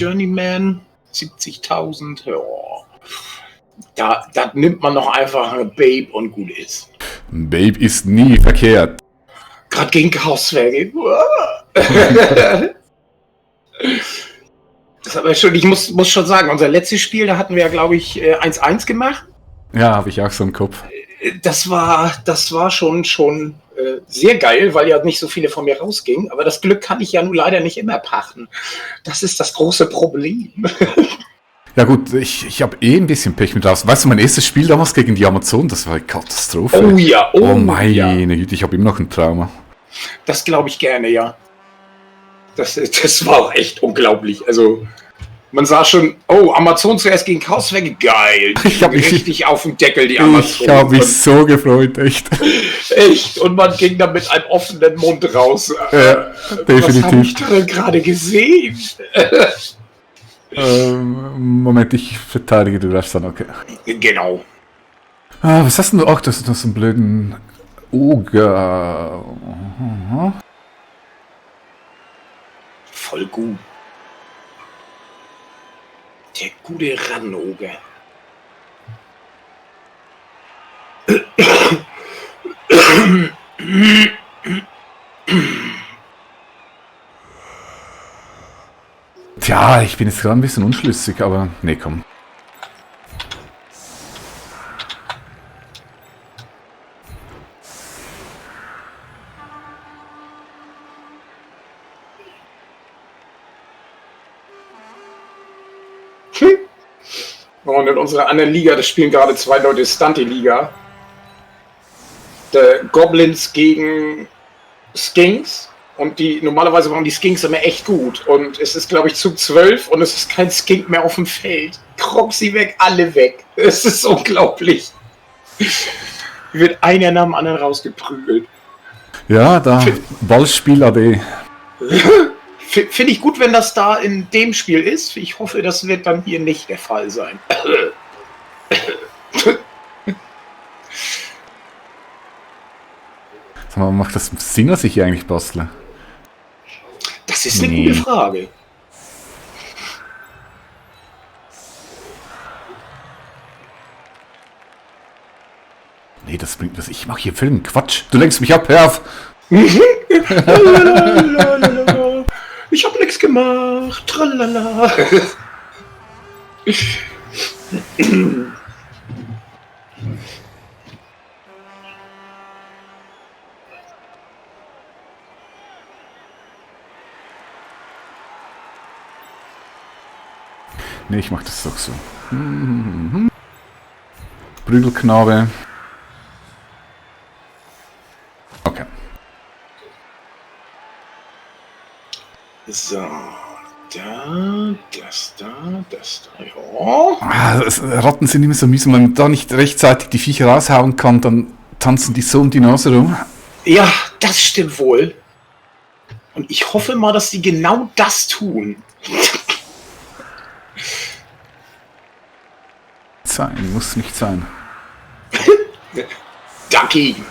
Journeyman, 70.000. Ja. Da nimmt man noch einfach eine Babe und gut ist. Babe ist nie verkehrt. Gerade gegen Chaoswerke. Das aber schon, ich muss schon sagen, unser letztes Spiel, da hatten wir ja, glaube ich, 1-1 gemacht. Ja, habe ich auch so im Kopf. Das war schon sehr geil, weil ja nicht so viele von mir rausgingen. Aber das Glück kann ich ja nun leider nicht immer pachten. Das ist das große Problem. Ja gut, ich habe ein bisschen Pech mit raus. Weißt du, mein erstes Spiel damals gegen die Amazon, das war eine Katastrophe. Oh ja, oh meine Güte, ich habe immer noch ein Trauma. Das glaube ich gerne, ja. Das war auch echt unglaublich. Also, man sah schon, Amazon zuerst gegen Chaoswerke, geil. Ich habe richtig auf dem Deckel, die Amazon. Ich habe mich so gefreut, echt. Echt, und man ging da mit einem offenen Mund raus. Definitiv. Was habe ich da gerade gesehen? Moment, ich verteidige, du darfst dann, okay. Genau. Was hast denn du? Ach, das ist noch so einen blöden Oger. Voll gut. Der gute Ranoger. Tja, ich bin jetzt gerade ein bisschen unschlüssig, aber nee, komm. Und in unserer anderen Liga, das spielen gerade 2 Leute Stunty-Liga. Der Goblins gegen Skinks. Und normalerweise machen die Skinks immer echt gut. Und es ist, glaube ich, Zug 12 und es ist kein Skink mehr auf dem Feld. Croxy weg, alle weg. Es ist unglaublich. Wird einer nach dem anderen rausgeprügelt. Ja, da Ballspiel AD. Finde ich gut, wenn das da in dem Spiel ist. Ich hoffe, das wird dann hier nicht der Fall sein. Sag mal, macht das Sinn, dass ich hier eigentlich bastle? Das ist eine gute Frage. Nee, das bringt was. Ich mache hier Film. Quatsch. Du lenkst mich ab, hör auf. Ich hab nichts gemacht. Tralala. Nee, ich mach das doch so. Prügelknabe. Okay. So, das da, ja. Ratten sind immer so mühsam, wenn man da nicht rechtzeitig die Viecher raushauen kann, dann tanzen die so um die Nase rum. Ja, das stimmt wohl. Und ich hoffe mal, dass die genau das tun. Sein, muss nicht sein. Dagegen.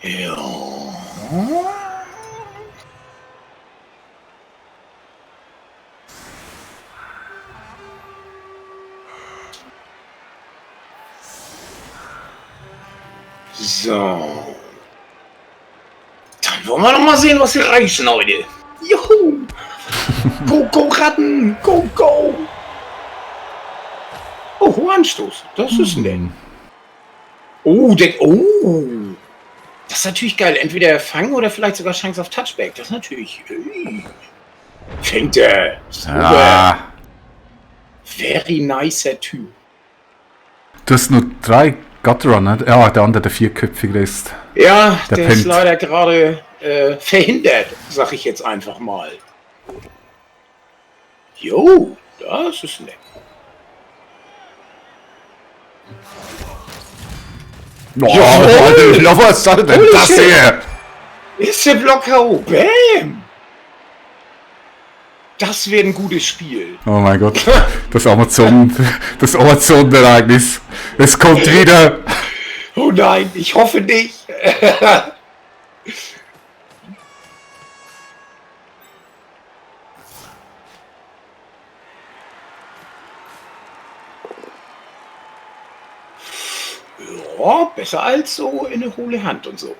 Ja. So. Dann wollen wir noch mal sehen, was wir reichen heute. Juhu! Go, go, Ratten! Go, go! Oh, Anstoß. Das ist nett. Oh, das ist natürlich geil. Entweder Fang oder vielleicht sogar Chance auf Touchback. Das ist natürlich... Fängt er. Super. Very nicer Typ. Du hast nur 3 Gutterer, ne? Ja, der andere, der vierköpfige ist. Ja, der ist leider gerade verhindert, sag ich jetzt einfach mal. Jo, das ist nett. Oh, ja, was ist denn das hier? Ist der Block K.O. Bam! Das wäre ein gutes Spiel. Oh mein Gott, das Amazonenereignis. Es kommt wieder. Oh nein, ich hoffe nicht. Ja, besser als so in eine hohle Hand und so.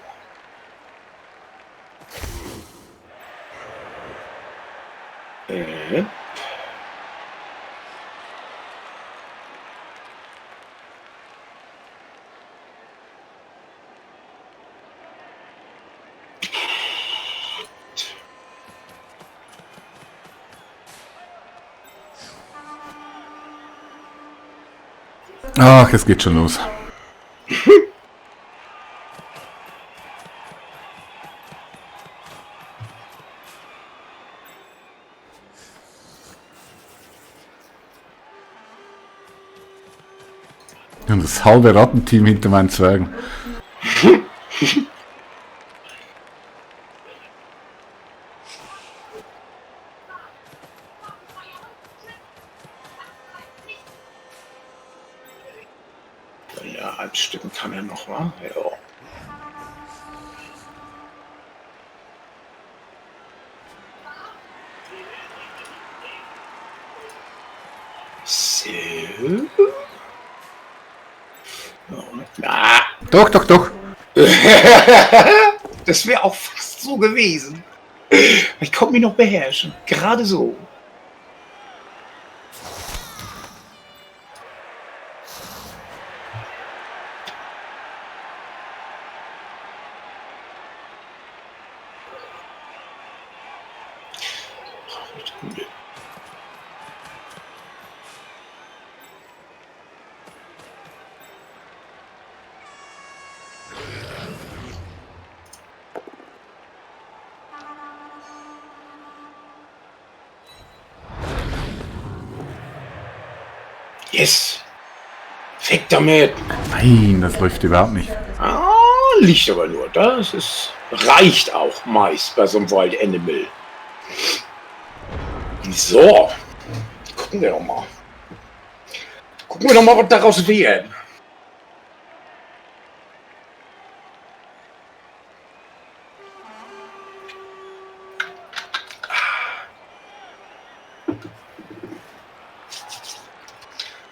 Äh. Ach, es geht schon los. Und das halbe Rattenteam hinter meinen Zwergen. Ja, abstimmen kann er noch, wa? Ja. So. Na. Doch, doch, doch. Das wäre auch fast so gewesen. Ich konnte mich noch beherrschen. Gerade so. Yes. Weg damit. Nein, das läuft überhaupt nicht. Ah, liegt aber nur. Das ist, reicht auch meist bei so einem Wild Animal. So. Gucken wir doch mal. Gucken wir doch mal, was daraus wird.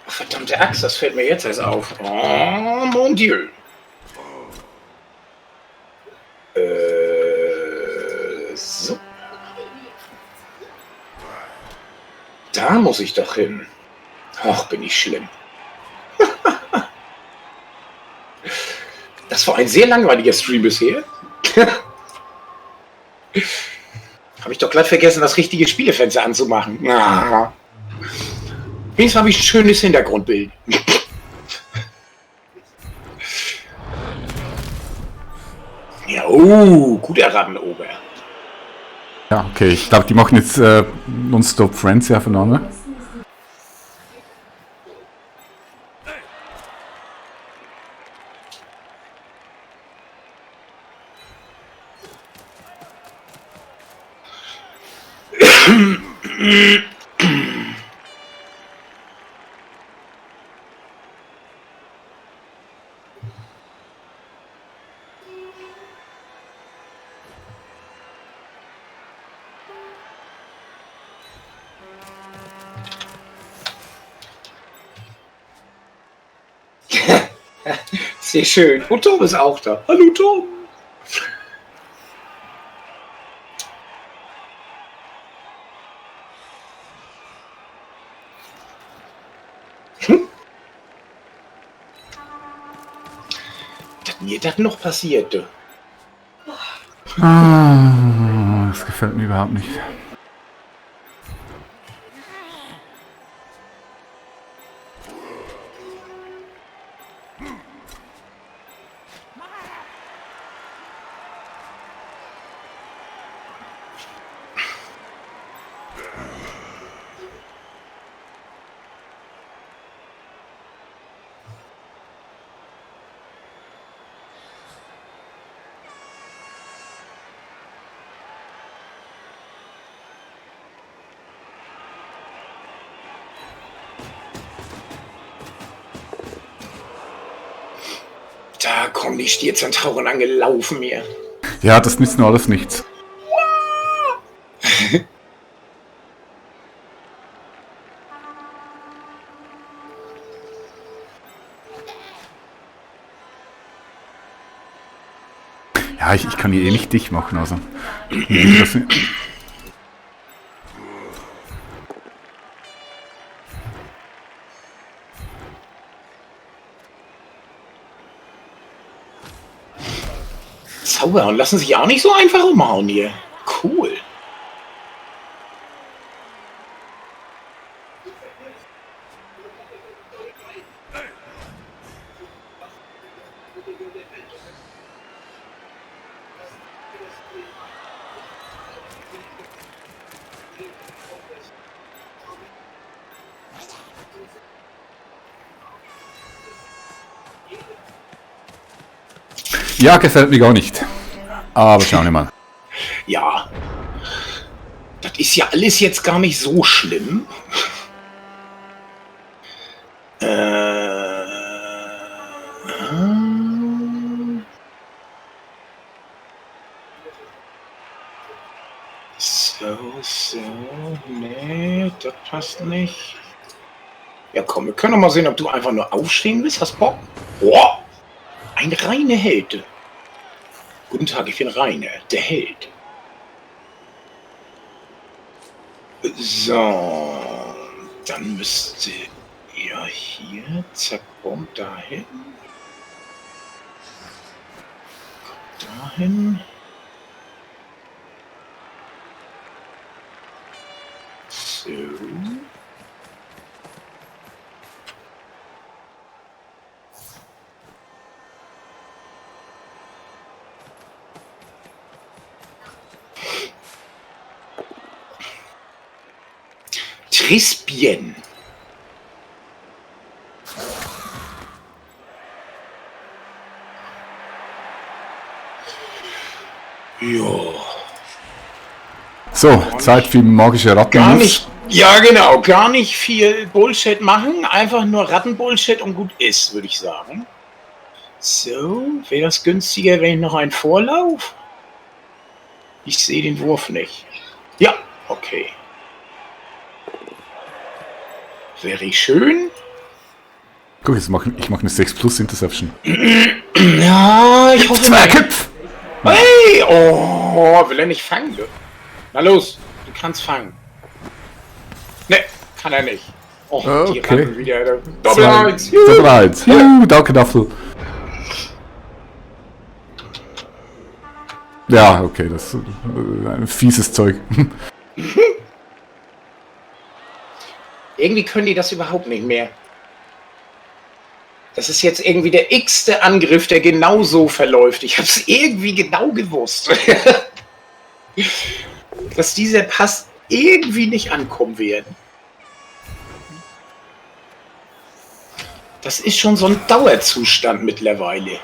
Verdammte Axt, das fällt mir jetzt erst auf. Oh, mon Dieu. So. Da muss ich doch hin. Ach, bin ich schlimm. Das war ein sehr langweiliger Stream bisher. Habe ich doch glatt vergessen, das richtige Spielefenster anzumachen. Ah. Wenigstens habe ich ein schönes Hintergrundbild. Ja, guter Rattenober. Ja, okay, ich glaube, die machen jetzt Non-Stop Frenzy aufeinander. Sehr schön. Und Tom ist auch da. Hallo Tom. Dass mir das noch passierte. Das gefällt mir überhaupt nicht. Da kommen die Stierzentauren angelaufen mir. Ja, das nützt nur alles nichts. Ja, ich kann die eh nicht dicht machen, also. Das, Zauber und lassen sich auch nicht so einfach umhauen hier. Cool. ja, gefällt mir gar nicht. Aber schauen wir mal. Ja. Das ist ja alles jetzt gar nicht so schlimm. So, nee, das passt nicht. Ja komm, wir können doch mal sehen, ob du einfach nur aufstehen willst. Hast Bock? Boah, ein reiner Held. Guten Tag, ich bin Rainer, der Held. So, dann müsste ihr hier, zack, bumm, dahin. Dahin. So. Trispien. Jo. So, Zeit für magische Ratten. Gar nicht, ja genau, gar nicht viel Bullshit machen, einfach nur Rattenbullshit und gut ist, würde ich sagen. So, wäre das günstiger, wenn ich noch einen Vorlauf? Ich sehe den Wurf nicht. Ja, okay. Wäre schön. Guck, ich mache eine 6 plus Interception. Ja, ich hoffe mal. Köpf! Hey, oh, will er nicht fangen? Na los, du kannst fangen. Ne, kann er nicht. Oh, die Okay. Ratten wieder. Doppel 1. Doppel 1. Danke dafür. Ja, okay, das ist ein fieses Zeug. Irgendwie können die das überhaupt nicht mehr. Das ist jetzt irgendwie der x-te Angriff, der genau so verläuft. Ich habe es irgendwie genau gewusst. Dass dieser Pass irgendwie nicht ankommen werden. Das ist schon so ein Dauerzustand mittlerweile.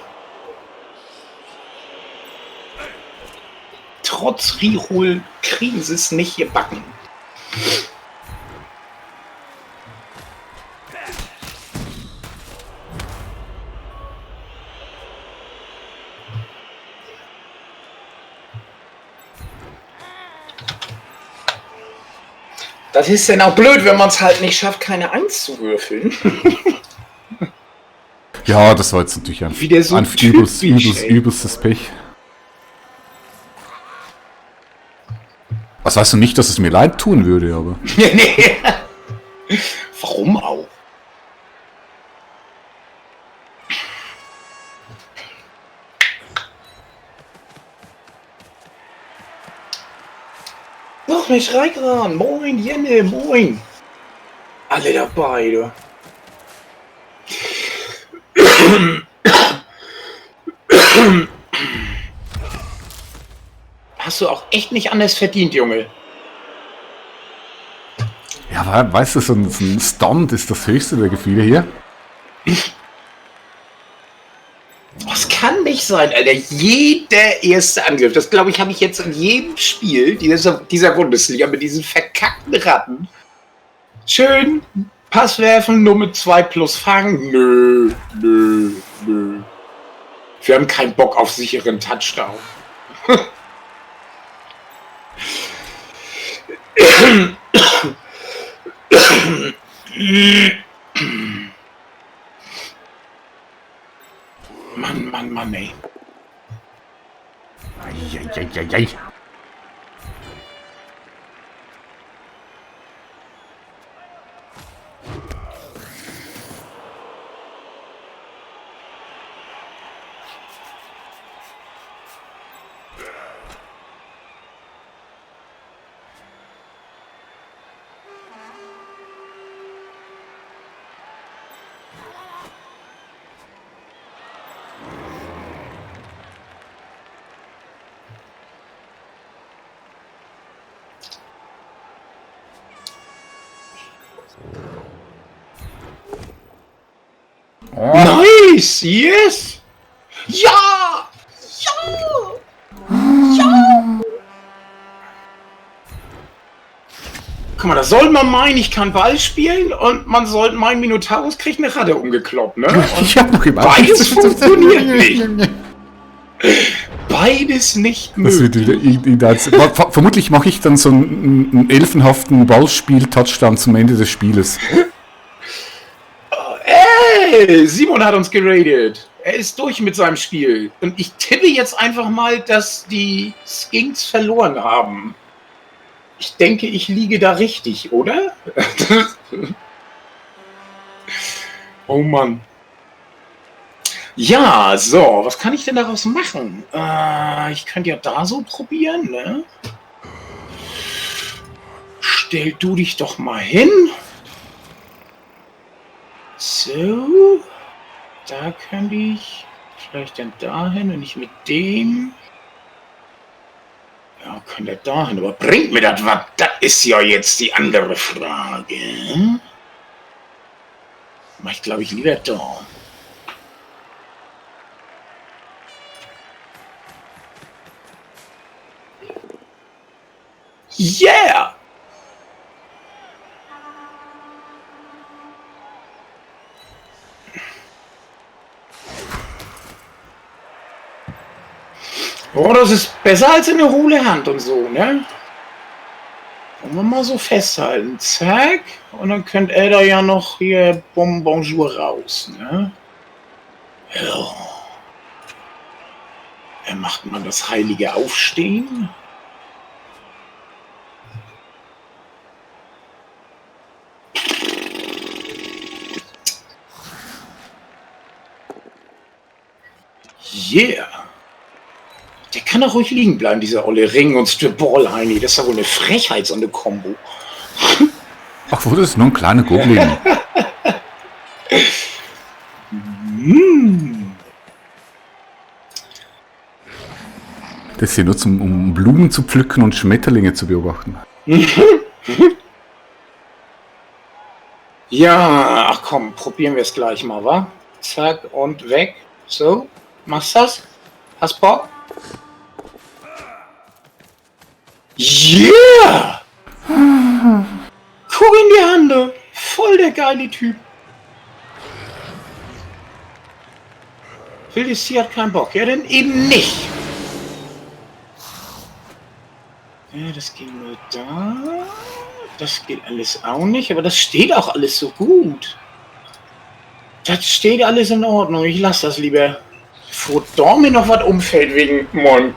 Trotz Reroll kriegen sie es nicht gebacken. Das ist dann auch blöd, wenn man es halt nicht schafft, keine 1 zu würfeln. Ja, das war jetzt natürlich Wieder so ein typisch, übelstes Pech. Was weißt du nicht, dass es mir leid tun würde, aber... Nee. Warum auch? Noch nicht Reikran, moin Jenne, moin. Alle dabei, du. Hast du auch echt nicht anders verdient, Junge. Ja, weißt du, so ein Stunt ist das höchste der Gefühle hier. Das kann nicht sein, Alter. Jeder erste Angriff, das glaube ich, habe ich jetzt in jedem Spiel dieser Bundesliga mit diesen verkackten Ratten. Schön Pass werfen, nur mit 2 plus fangen. Nö. Wir haben keinen Bock auf sicheren Touchdown. Mann, ey. Eieieiei. Nice! Yes! Ja! Guck mal, da soll man meinen, ich kann Ball spielen und man sollte meinen, Minotaurus kriegt eine Ratte umgekloppt, ne? Und Ich hab noch im beides funktioniert nicht. Beides nicht Das wird möglich. wieder, vermutlich mache ich dann so einen elfenhaften Ballspiel-Touchdown zum Ende des Spieles. Ey, Simon hat uns geradet. Er ist durch mit seinem Spiel. Und ich tippe jetzt einfach mal, dass die Skinks verloren haben. Ich denke, ich liege da richtig, oder? Oh Mann. Ja, so, was kann ich denn daraus machen? Ich könnte ja da so probieren, ne? Stell du dich doch mal hin. So. Da könnte ich vielleicht dann dahin und nicht mit dem. Ja, könnte er dahin, aber bringt mir das was? Das ist ja jetzt die andere Frage. Mach ich, glaube ich, lieber da. Yeah! Oh, das ist besser als in der hohle Hand und so, ne? Wollen wir mal so festhalten. Zack. Und dann könnt er da ja noch hier Bonjour raus, ne? Ja. Er macht mal das heilige Aufstehen. Yeah. Der kann doch ruhig liegen bleiben, dieser olle Ring und Strip-Ball, Heini. Das ist ja wohl eine Frechheit, so eine Kombo. Ach, wurde es nur ein kleiner Goblin? Das ist hier nur um Blumen zu pflücken und Schmetterlinge zu beobachten. Ja, ach komm, probieren wir es gleich mal, wa? Zack und weg. So, machst das? Hast Bock? Yeah! Guck in die Hand. Voll der geile Typ. Wildes hat keinen Bock. Ja, denn eben nicht. Ja, das ging nur da. Das geht alles auch nicht. Aber das steht auch alles so gut. Das steht alles in Ordnung. Ich lasse das lieber. Bevor da mir noch was umfällt wegen Mon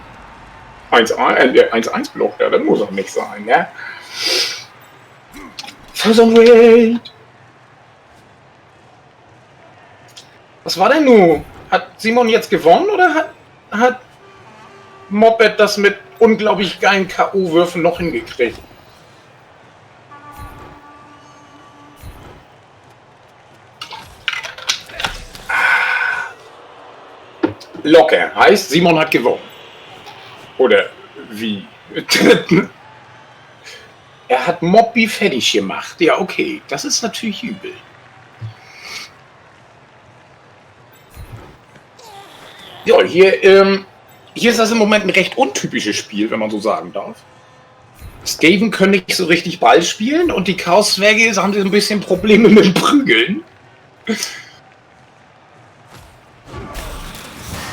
1-1-Block. Ja, das muss auch nicht sein, ne? Was war denn nun? Hat Simon jetzt gewonnen oder hat Moped das mit unglaublich geilen K.O.-Würfen noch hingekriegt? Locker. Heißt, Simon hat gewonnen. Oder wie? Er hat Mobby fertig gemacht. Ja, okay. Das ist natürlich übel. Ja, hier ist das im Moment ein recht untypisches Spiel, wenn man so sagen darf. Skaven können nicht so richtig Ball spielen und die Chaos-Zwerge haben ein bisschen Probleme mit dem Prügeln.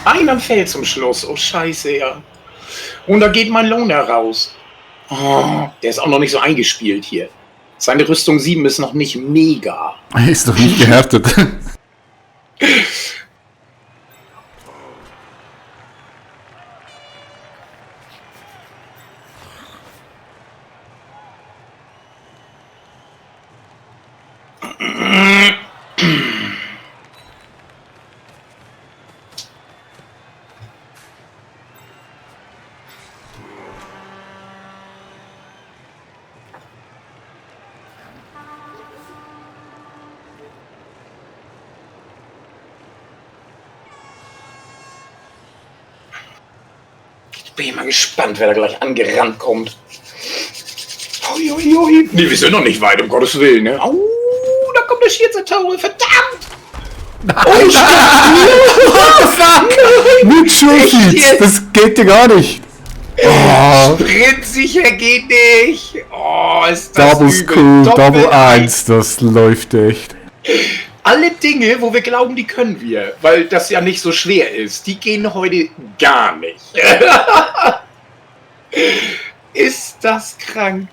Einer fällt zum Schluss. Oh, scheiße, ja. Und da geht mein Lohner raus. Oh, der ist auch noch nicht so eingespielt hier. Seine Rüstung 7 ist noch nicht mega. Ist doch nicht gehärtet. Bin ich mal gespannt, wer da gleich angerannt kommt. Ui, ui, ui. Nee, wir sind noch nicht weit, um Gottes Willen, ne? Au, da kommt der Schiedsrichter, verdammt! Oh, Mit Schulkiez, das geht dir gar nicht. Oh. Sprintsicher geht nicht. Oh, ist das Double übel. School, Doppel Double 1, das läuft echt. Alle Dinge, wo wir glauben, die können wir, weil das ja nicht so schwer ist, die gehen heute gar nicht. Ist das krank?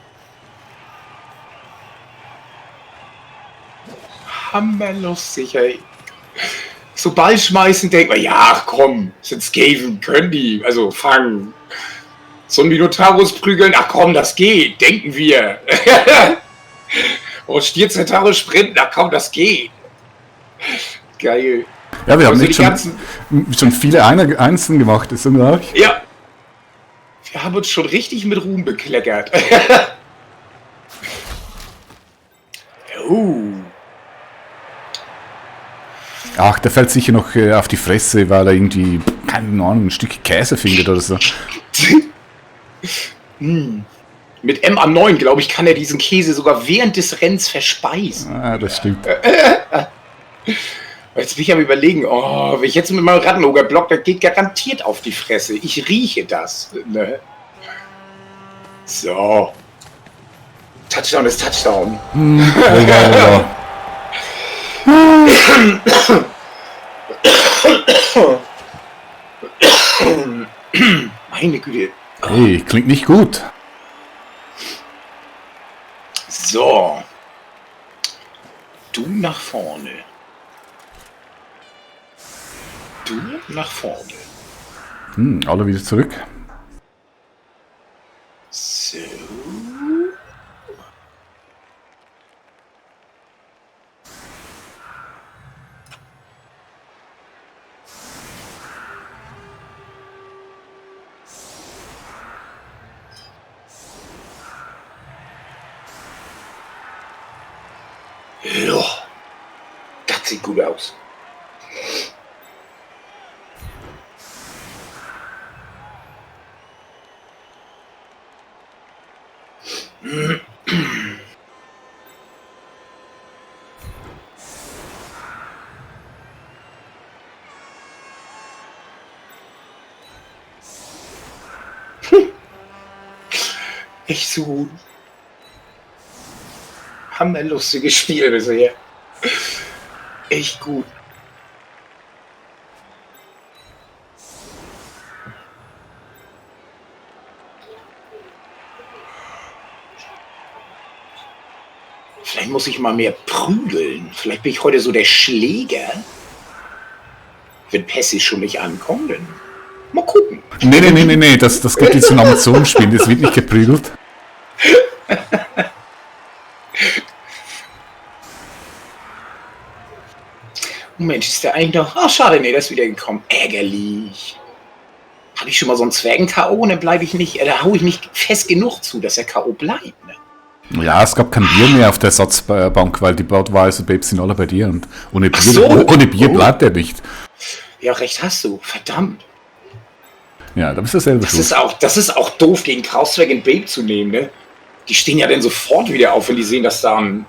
Hammerlustig, ey. So Ball schmeißen, denkt man, ja, ach komm, sind Skaven, können die, also fangen. So ein Minotaurus prügeln, ach komm, das geht, denken wir. Oh, Stierzentaurus sprinten, ach komm, das geht. Geil. Ja, wir haben Also nicht schon viele Einzeln gemacht, ist unglaublich. Ja. Wir haben uns schon richtig mit Ruhm bekleckert. Ach, der fällt sicher noch auf die Fresse, weil er irgendwie, keine Ahnung, ein Stück Käse findet oder so. Mit M am 9, glaube ich, kann er diesen Käse sogar während des Rennens verspeisen. Ah, das stimmt. Jetzt bin ich am Überlegen, oh, wenn ich jetzt mit meinem Rattenloger block, das geht garantiert auf die Fresse. Ich rieche das. Ne? So. Touchdown ist Touchdown. Meine Güte. Hey, klingt nicht gut. So. Du nach vorne. Du nach vorne. Alle wieder zurück. So. Ja, das sieht gut aus. Echt so gut. Haben ein lustiges Spiel bisher. Echt gut. Vielleicht muss ich mal mehr prügeln. Vielleicht bin ich heute so der Schläger. Wenn Pässe schon nicht ankommen, dann mal gucken. Nee, das geht jetzt ein Amazon-Spiel, das wird nicht geprügelt. Mensch, ist der eigentlich noch... Ach, schade, nee, das ist wieder gekommen. Ärgerlich. Habe ich schon mal so einen Zwergen-K.O., dann bleibe ich nicht... Da haue ich nicht fest genug zu, dass er K.O. bleibt, ne? Ja, es gab kein Bier mehr auf der Ersatzbank, weil die Budweiser-Babes sind alle bei dir und ohne Bier, so. ohne Bier bleibt er nicht. Ja, recht hast du. Verdammt. Ja, da bist du selber schuld. Das ist auch doof, gegen Krausweg und Babe zu nehmen, ne? Die stehen ja dann sofort wieder auf, wenn die sehen, dass da ein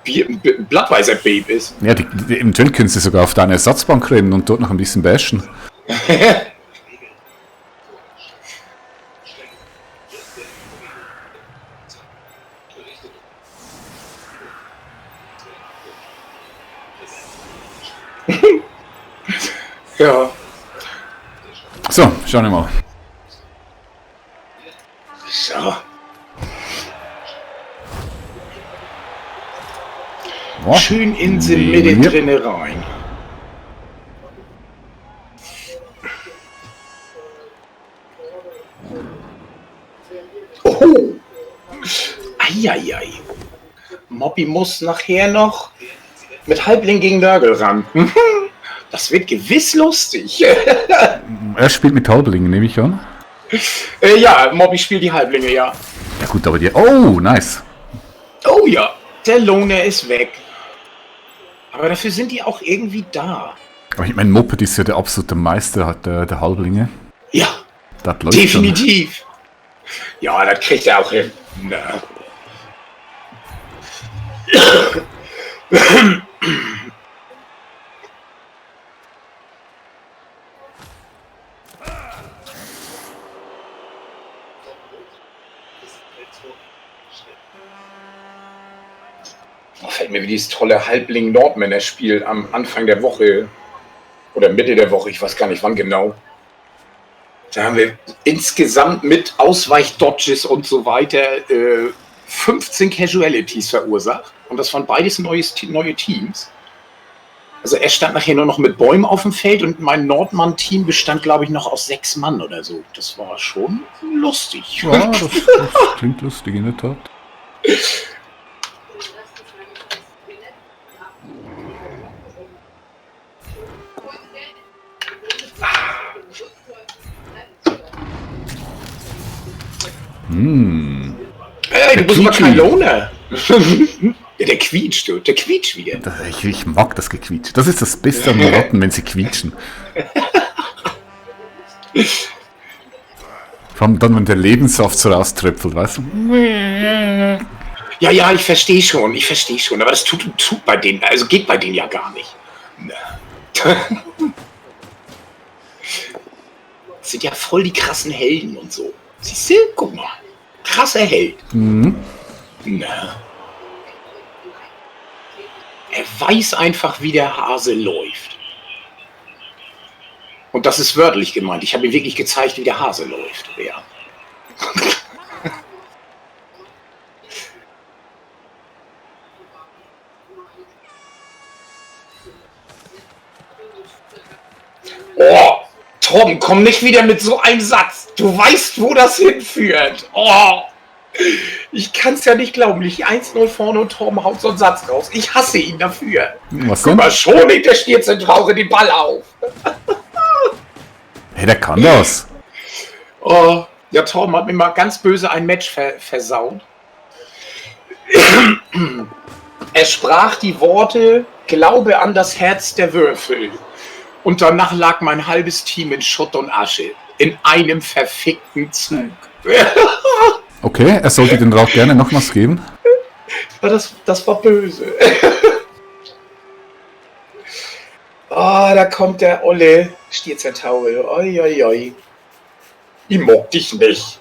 Budweiser Babe ist. Ja, eventuell können sie sogar auf deine Ersatzbank rennen und dort noch ein bisschen bashen. Ja. So, schauen wir mal. So. Oh, Schön in die Mitte drinne rein. Oh. Eieiei. Mobby muss nachher noch mit Halbling gegen Nörgel ran. Das wird gewiss lustig. Er spielt mit Halblingen, nehme ich an. Ja, Mobby spielt die Halblinge, ja. Ja gut, aber die... Oh, nice. Oh ja, der Loner ist weg. Aber dafür sind die auch irgendwie da. Aber ich meine, Moped ist ja der absolute Meister der Halblinge. Ja, Das läuft definitiv. Schon. Ja, das kriegt er auch hin. Na. Fällt mir wie dieses tolle Halbling-Nordmänner-Spiel am Anfang der Woche oder Mitte der Woche, ich weiß gar nicht wann genau. Da haben wir insgesamt mit Ausweich-Dodges und so weiter 15 Casualties verursacht. Und das waren beides neue Teams. Also er stand nachher nur noch mit Bäumen auf dem Feld und mein Nordmann-Team bestand, glaube ich, noch aus 6 Mann oder so. Das war schon lustig. Ja, das klingt lustig in der Tat. Hey, du bist mal kein Loner. Ja, der quietscht, du. Der quietscht wieder. Ich mag das Gequietsch. Das ist das Beste an den Ratten, wenn sie quietschen. Vor allem dann, wenn der Lebenssaft so rauströpfelt, weißt du? Ja, ich verstehe schon. Aber das tut bei denen, also geht bei denen ja gar nicht. Das sind ja voll die krassen Helden und so. Siehst du? Guck mal. Krasser Held. Na. Er weiß einfach, wie der Hase läuft. Und das ist wörtlich gemeint. Ich habe ihm wirklich gezeigt, wie der Hase läuft. Ja. Oh, Tom, komm nicht wieder mit so einem Satz. Du weißt, wo das hinführt. Oh, ich kann es ja nicht glauben. Ich 1-0 vorne und Tom haut so einen Satz raus. Ich hasse ihn dafür. Was Guck mal, schon legt der Stierzentraure den Ball auf. Hey, der kann das. Oh, ja, Tom hat mir mal ganz böse ein Match versaut. Er sprach die Worte, glaube an das Herz der Würfel. Und danach lag mein halbes Team in Schutt und Asche. In einem verfickten Zug. Okay, er sollte den Rat gerne nochmals geben. Das war böse. Da kommt der olle Stierzentaure. Oi. Ich mag dich nicht.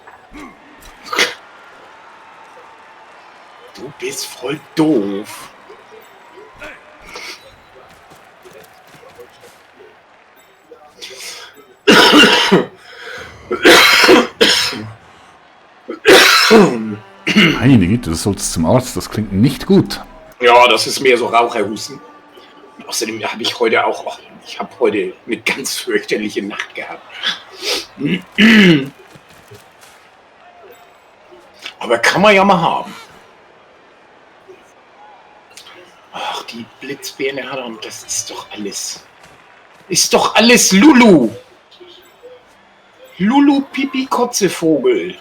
Du bist voll doof. Meine Güte, du sollst zum Arzt, das klingt nicht gut. Ja, das ist mehr so Raucherhusten. Außerdem habe ich heute ich habe heute eine ganz fürchterliche Nacht gehabt. Aber kann man ja mal haben. Ach, die Blitzbirne hat und das ist doch alles. Ist doch alles Lulu. Lulu Pipi Kotzevogel.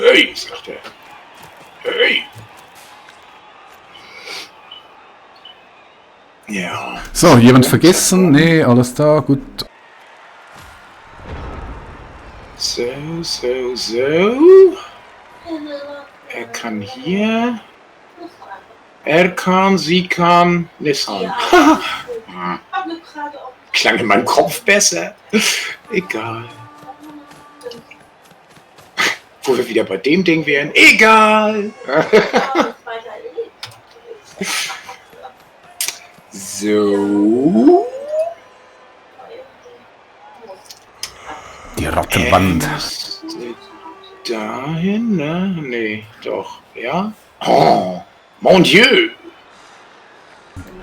Hey, sagt er. Hey. Ja. So, jemand vergessen? Nee, alles da, gut. So. Er kann hier. Sie kann. Nissan. Klang in meinem Kopf besser. Egal. Wo wir wieder bei dem Ding wären. Egal. So. Die Rattenwand. Dahin, ne? Nee, doch. Ja? Oh, mon Dieu!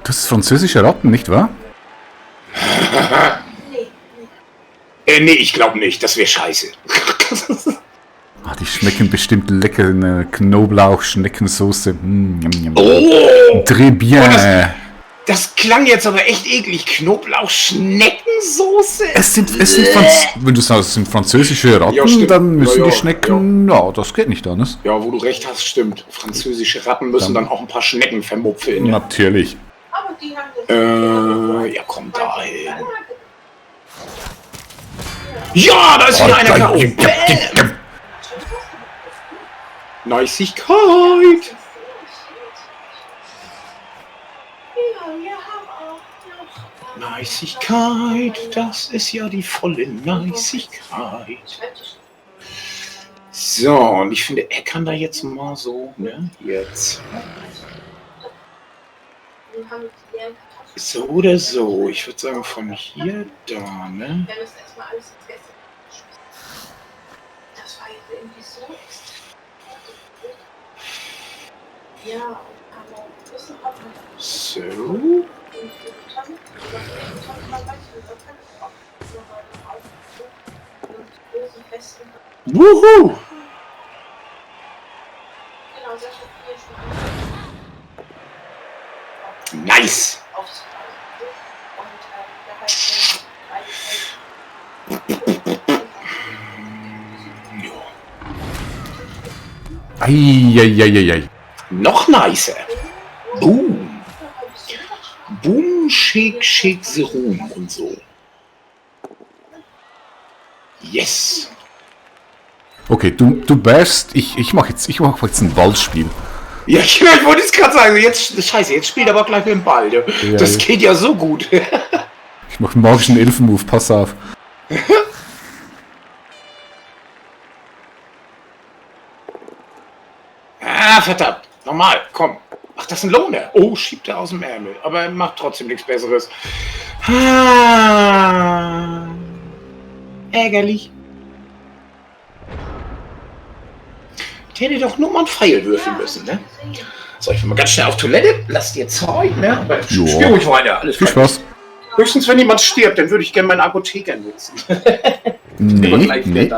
Das ist französische Ratten, nicht wahr? Nee, ich glaube nicht. Das wäre scheiße. Die schmecken bestimmt lecker in Knoblauch-Schneckensoße. Oh! Très bien. Das klang jetzt aber echt eklig. Knoblauch-Schneckensoße? Wenn du sagst, es sind französische Ratten, Ja, stimmt. dann müssen Ja, die Schnecken, ja, das geht nicht anders. Ja, wo du recht hast, stimmt. Französische Ratten müssen dann auch ein paar Schnecken vermupfeln. Ne? Natürlich. Ja, komm da hin. Ja, da ist wieder einer K.O. Niceigkeit. Niceigkeit, das ist ja die volle Niceigkeit. So, und ich finde, er kann da jetzt mal so, ne, jetzt. So oder so, ich würde sagen von hier da, ne. So. Wuhu! Nice! Eieieiei. Noch nicer. Boom. Boom, shake, shake the room und so. Yes. Okay, du bärst, ich mach jetzt ein Ballspiel. Ja, ich wollte es gerade sagen, jetzt spielt aber gleich mit dem Ball. Ja, das geht ja so gut. Ich mach einen magischen Elfenmove, pass auf. Ah, verdammt. Normal, komm. Ach, das ist ein Lohner. Oh, schiebt er aus dem Ärmel. Aber er macht trotzdem nichts Besseres. Ah, ärgerlich. Ich hätte doch nur mal einen Pfeil würfeln müssen, ne? So, ich will mal ganz schnell auf Toilette. Lass dir Zeit, ne? Aber spiel ruhig weiter. Alles viel Spaß. Höchstens, wenn jemand stirbt, dann würde ich gerne meinen Apotheker nutzen. Nee.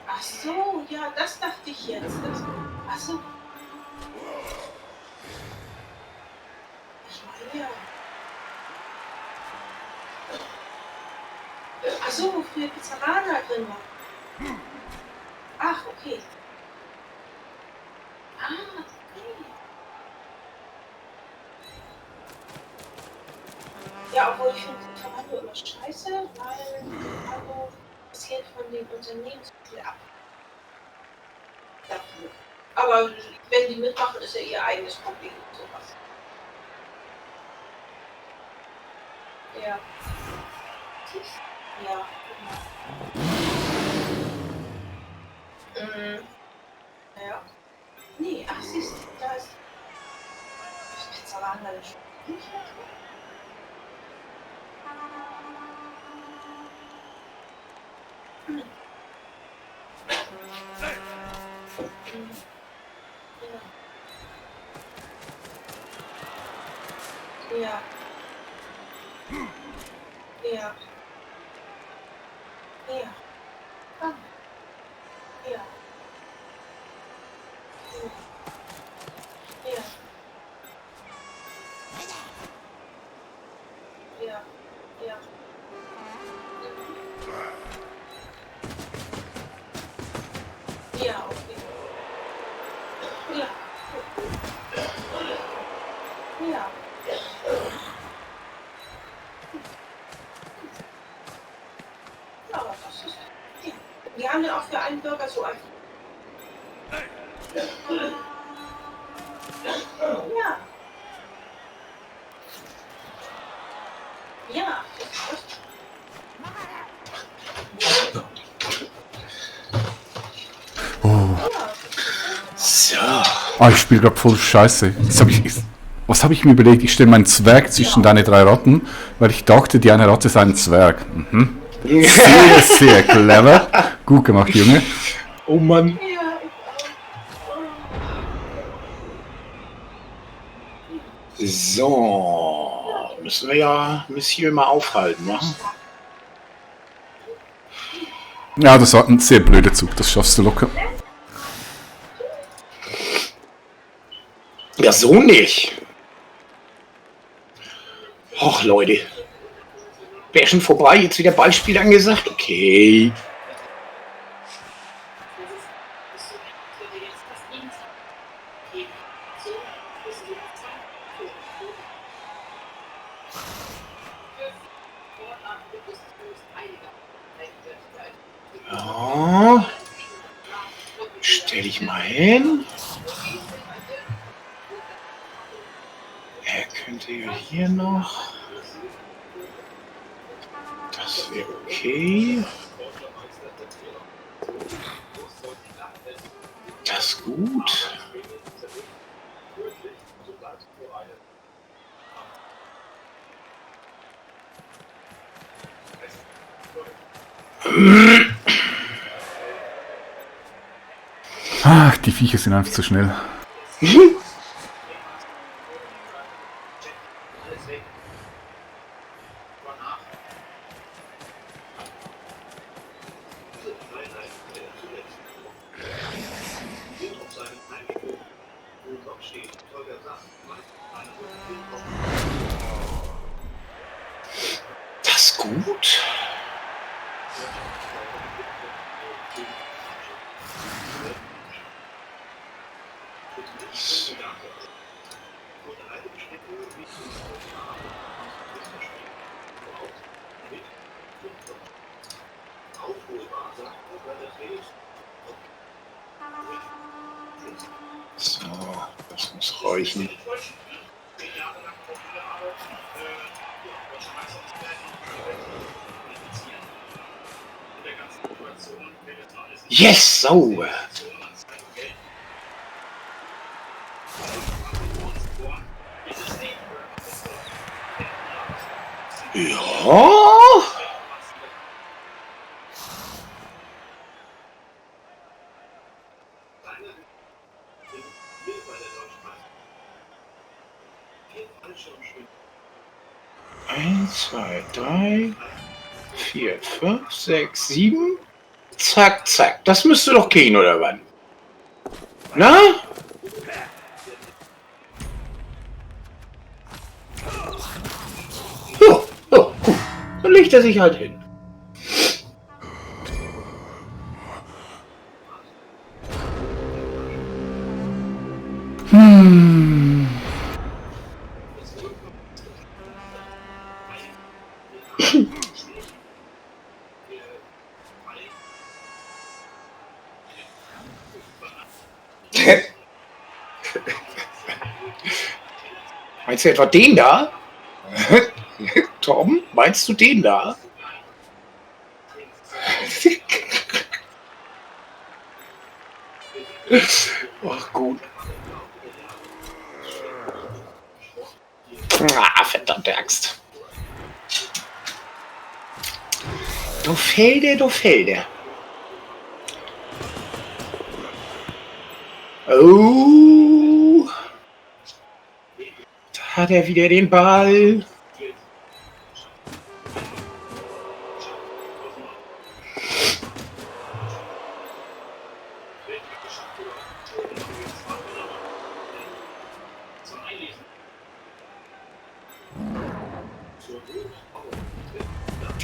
Ach so, ja, das dachte ich jetzt. Ach so. Ich meine ja. Ach so, wofür Pizzerana drin war. Ach, okay. Ah, okay. Ja, obwohl ich finde Pizzerana immer scheiße, weil das Geld von den Unternehmen zu viel ab. Dafür. Aber wenn die mitmachen, ist ja ihr eigenes Problem. Sowas. Ja. Ja, genau. Ja. Nee, ach siehst du, da ist Pizzerana nicht mehr drin. Ja. Ja. Ja. Ah. Ja. Ja. Ja. Ja. Ja, okay. Ja. Ja. Ja, aber das ist. Ja. Wir haben ja auch für einen Bürger so ein. Ja. Ja, Oh. So. Ah, ich spiele gerade voll Scheiße. Was habe ich mir überlegt? Ich stelle meinen Zwerg zwischen deine 3 Ratten, weil ich dachte, die eine Ratte sei ein Zwerg. Mhm. Sehr, sehr clever. Gut gemacht, Junge. Oh Mann. ja, So. Müssen wir ja Monsieur mal aufhalten, ne? Ja, das war ein sehr blöder Zug. Das schaffst du locker. Ja, so nicht. Och, Leute. Wäre schon vorbei, jetzt wieder Ballspiel angesagt? Okay. Ja. Stell dich mal hin. Er könnte ja hier noch. Das wäre okay. Das ist gut. Ach, die Viecher sind einfach zu schnell. Das ist gut. So, das muss reichen. Yes, so. Ja. Eins, zwei, drei, vier, fünf, sechs, sieben. Zack, zack. Das müsste doch gehen, oder was? Na? Ja, ja, gut. Dann legt er sich halt hin. Meinst du etwa den da? Tom, meinst du den da? Ach gut. Ah, verdammte Axt. Du Felde, du Felde. Oh. Da hat er wieder den Ball.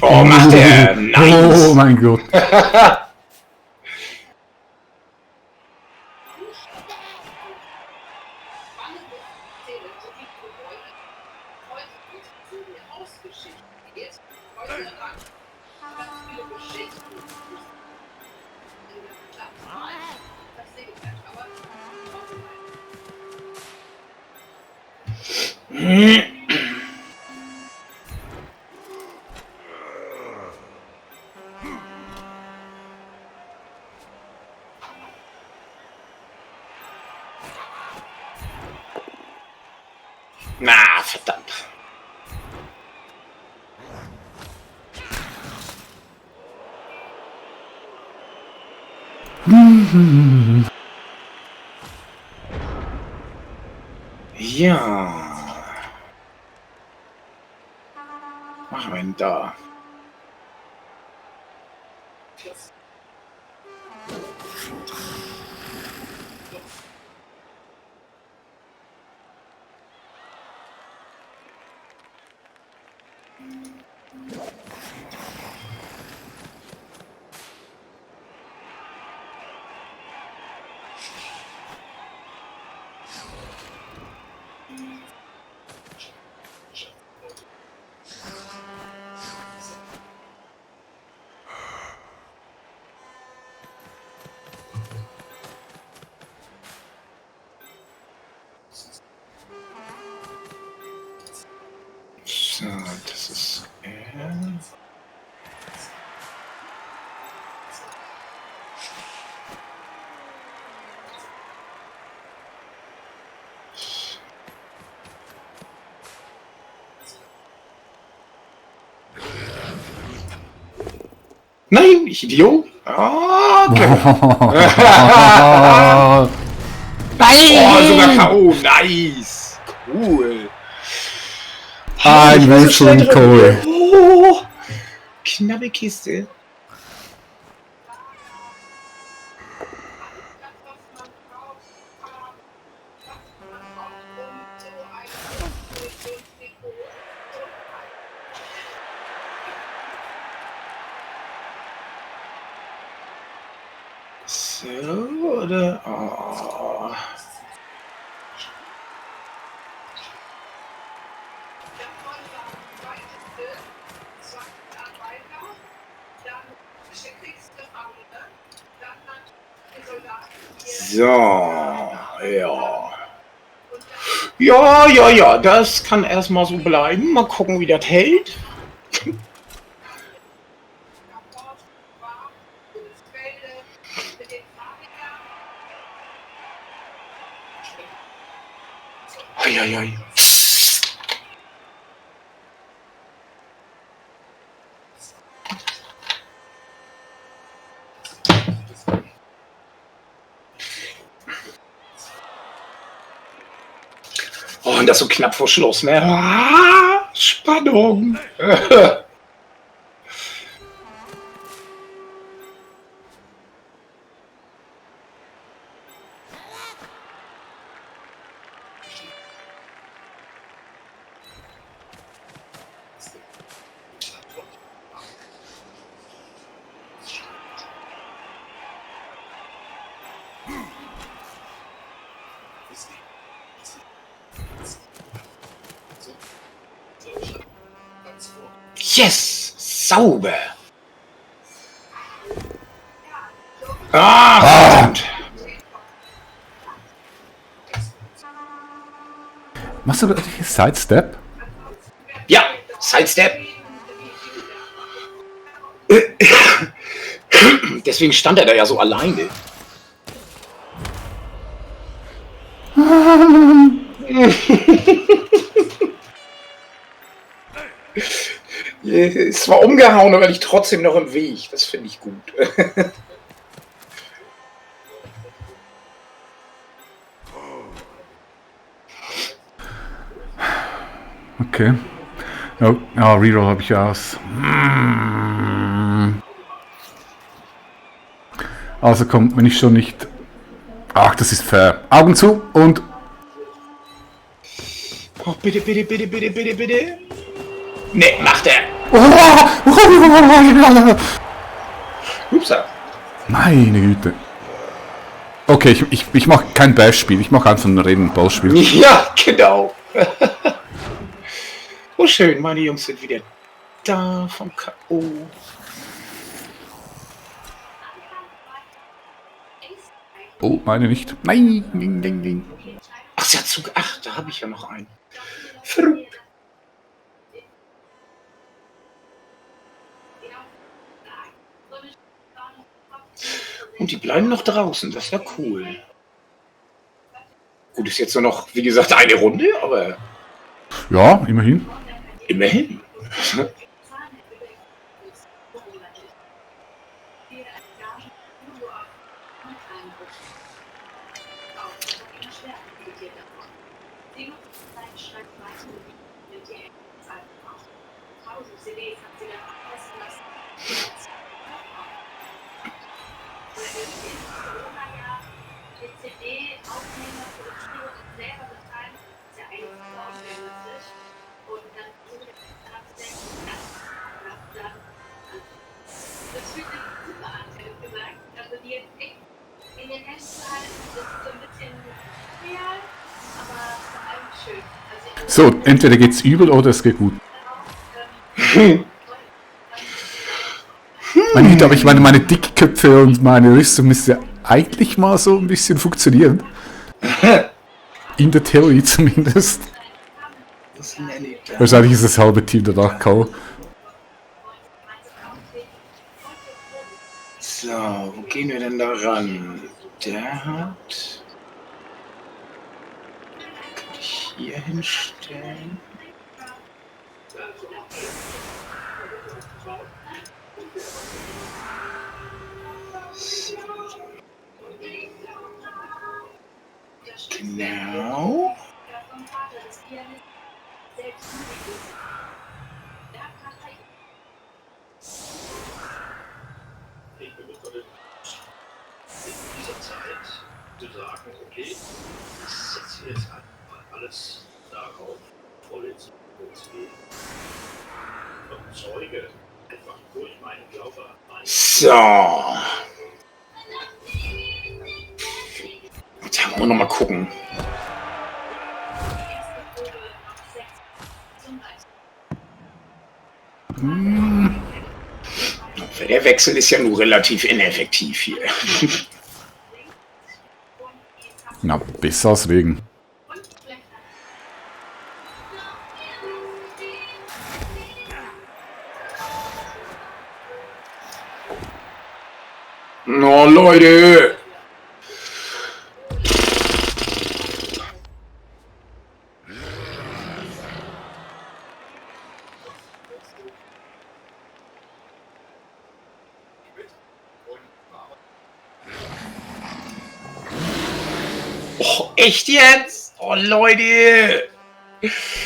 Oh, macht er. Nice. Oh mein Gott. Na, verdammt. Ja. Was machen wir denn da? So, das ist... Nein, ich Idiot. Oh, Nein! oh, sogar K.O. Nice. Cool. Ein Wurzeln Kohl. Oh, knappe Kiste. So, oder? Oh. So, ja. Ja, das kann erstmal so bleiben. Mal gucken, wie das hält. Eieiei. Oh, und das so knapp vor Schluss, ne? Ah, Spannung. Yes! Sauber! Ah, verdammt! Machst du wirklich Sidestep? Ja, Sidestep. Deswegen stand er da ja so alleine. Es war umgehauen, aber nicht trotzdem noch im Weg. Das finde ich gut. Okay. Ja, Reroll habe ich aus. Also komm, wenn ich schon nicht... Ach, das ist fair. Augen zu und... Oh, bitte, bitte, bitte, bitte, bitte, bitte. Ne, macht er. Upsa. Meine Güte. Okay, ich mache kein Bash-Spiel, ich mache einfach ein Reden-Ball-Spiel. Ja, genau. Oh, schön, meine Jungs sind wieder da vom K.O. Oh, meine nicht. Nein, ding, ding, ding. Ach, sie hat Zug 8, da habe ich ja noch einen. Verrückt. Und die bleiben noch draußen, das ist ja cool. Gut, ist jetzt nur noch, wie gesagt, eine Runde, aber Ja, immerhin. Immerhin. So, entweder geht's übel oder es geht gut. Meine Güte, aber ich meine Dickköpfe und meine Rüstung müsste ja eigentlich mal so ein bisschen funktionieren. In der Theorie zumindest. Das nenne ich da. Wahrscheinlich ist das halbe Team danach K.O. So, wo gehen wir denn da ran? Der hat... Kann ich hier hinstellen? Genau. So. Jetzt haben wir noch mal gucken. Der Wechsel ist ja nur relativ ineffektiv hier. Na, besser als Regen. Oh, Leute! Oh, echt jetzt? Oh, Leute!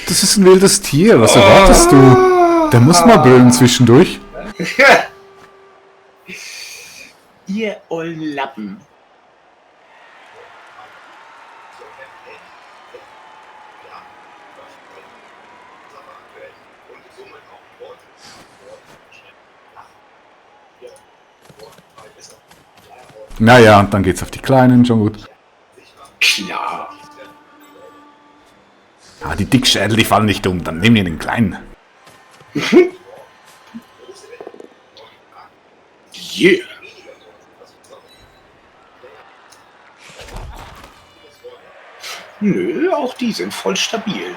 Das ist ein wildes Tier, was erwartest du? Der muss mal brüllen zwischendurch. Ihr ollen Lappen. Naja, und dann geht's auf die Kleinen, schon gut. Klar. Ah, die Dickschädel, die fallen nicht um, dann nehmen wir den Kleinen. Yeah. Nö, auch die sind voll stabil.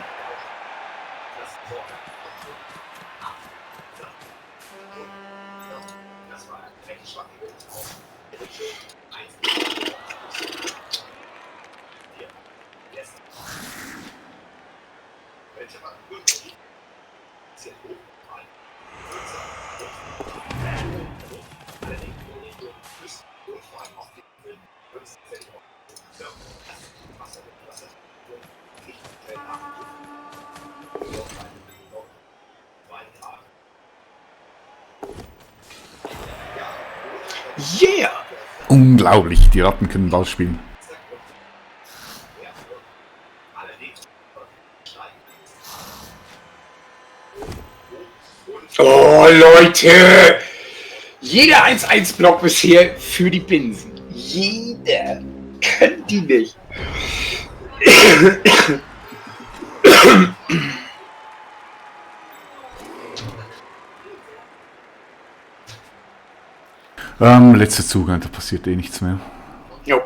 Yeah! Unglaublich, die Ratten können Ball spielen. Oh, Leute! Jeder 1-1-Block bisher für die Binsen. Jeder. Können die nicht. Letzter Zug, da passiert eh nichts mehr. Jo.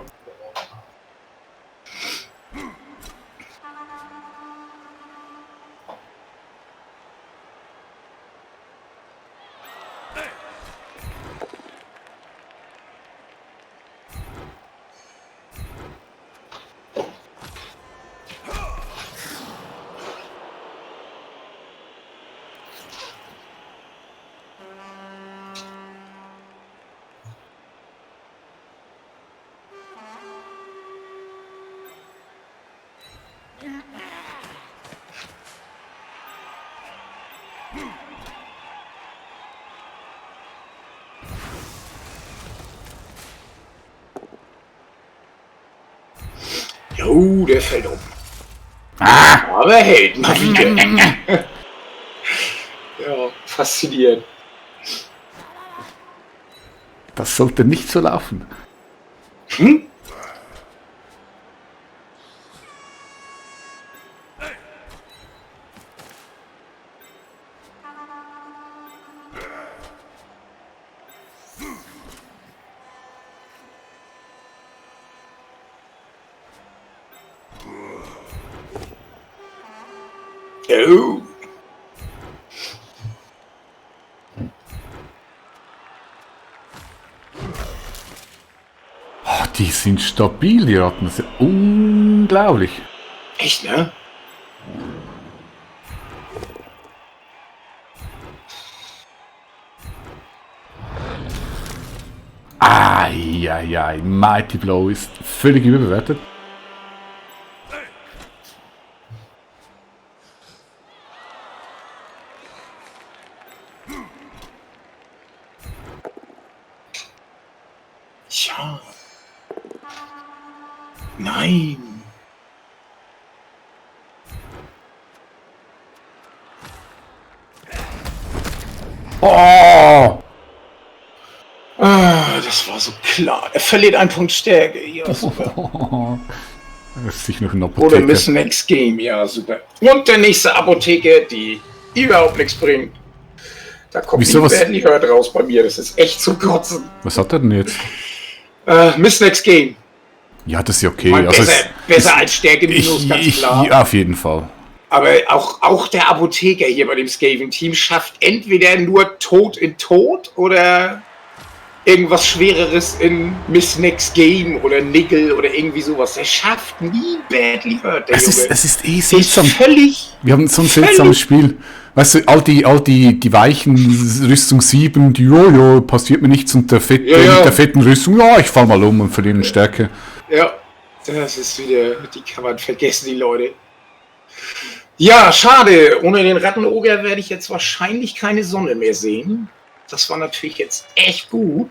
Jo, der fällt um. Ah! Aber hält mal wieder. Ja, faszinierend. Das sollte nicht so laufen. Hm? Oh. Oh, die sind stabil, die Ratten. Das ist ja unglaublich. Echt, ne? Eieiei, Mighty Blow ist völlig überbewertet. Tja. Nein. Oh! Ah, das war so klar. Er verliert einen Punkt Stärke. Ja, super. Das ist sich noch ein Oder Apotheker. Miss Next Game. Ja, super. Und der nächste Apotheke, die überhaupt nichts bringt. Da kommt Wieso, was- die hört raus bei mir. Das ist echt zu kotzen. Was hat er denn jetzt? Miss Next Game. Ja, das ist ja okay. Mal Also besser als Stärke minus, ganz klar. ja, auf jeden Fall. Aber auch der Apotheker hier bei dem Skaven-Team schafft entweder nur Tod in Tod oder irgendwas Schwereres in Miss Next Game oder Nickel oder irgendwie sowas. Der schafft nie Badly Hurt, der Es Junge. ist Der ist seltsam. völlig... Wir haben so ein seltsames Spiel. Weißt du, all die weichen Rüstung 7, die Jojo, passiert mir nichts und der fette, Ja, ja. mit der fetten Rüstung, ja, ich fall mal um und verliere Stärke. Ja, das ist wieder... Die kann man vergessen, die Leute. Ja, schade. Ohne den Rattenoger werde ich jetzt wahrscheinlich keine Sonne mehr sehen. Das war natürlich jetzt echt gut.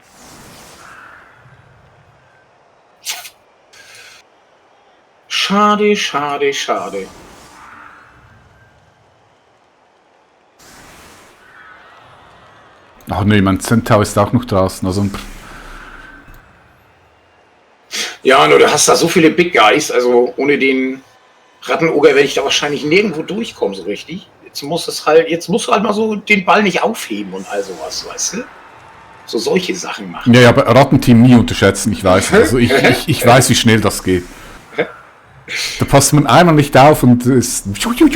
Schade, schade, schade. Ach nee, mein Centaur ist auch noch draußen. Also, Ja, nur du hast da so viele Big Guys, also ohne den Rattenoger werde ich da wahrscheinlich nirgendwo durchkommen, so richtig. Jetzt musst du halt mal so den Ball nicht aufheben und all sowas, weißt du? So solche Sachen machen. ja, aber Rattenteam nie unterschätzen, ich weiß. Also ich weiß, wie schnell das geht. Da passt man einmal nicht auf und ist Touchdown.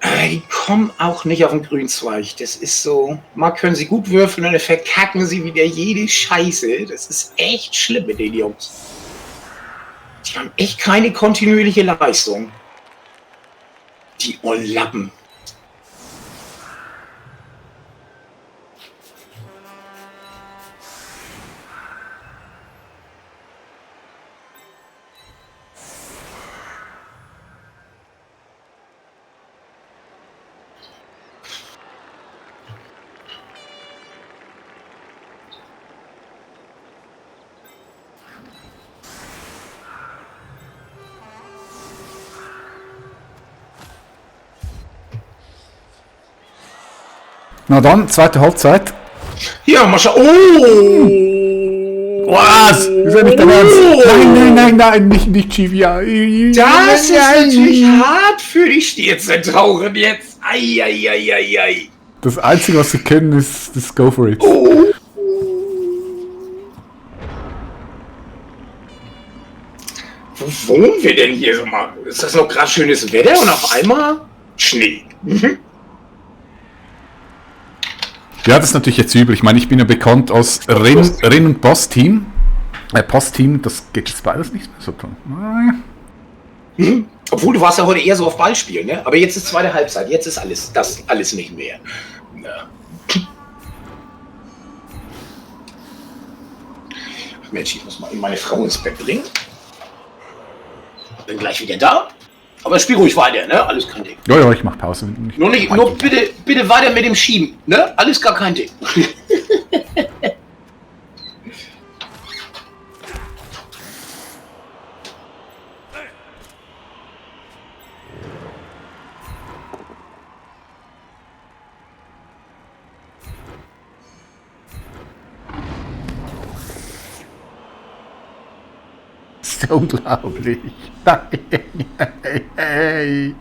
Die kommen auch nicht auf den Grünzweig. Das ist so, mal können sie gut würfeln und dann verkacken sie wieder jede Scheiße. Das ist echt schlimm mit den Jungs. Die haben echt keine kontinuierliche Leistung. Die Ollappen. Na dann, zweite Halbzeit. Ja, Mascha. Oh! Was? Ist ja nicht dein Ernst? Nein, nicht Chivia. Das ist natürlich hart für die Stierzentauren jetzt. Eieieiei. Das Einzige, was sie können, ist das Go for it. Oh. Wo wohnen wir denn hier? Sag mal, ist das noch gerade schönes Wetter und auf einmal Schnee? Ja, das ist natürlich jetzt übel. Ich meine, ich bin ja bekannt als Renn- und Boss-Team. Post-Team, das geht jetzt beides nicht mehr so toll. Obwohl, du warst ja heute eher so auf Ballspiel, ne? Aber jetzt ist zweite Halbzeit. Jetzt ist alles nicht mehr. Ja. Ach Mensch, ich muss mal meine Frau ins Bett bringen. bin gleich wieder da. Aber spiel ruhig weiter, ne? Alles kein Ding. Ja, ich mach Pause. Nur bitte weiter mit dem Schieben, ne? Alles gar kein Ding. Das ist unglaublich. Hey.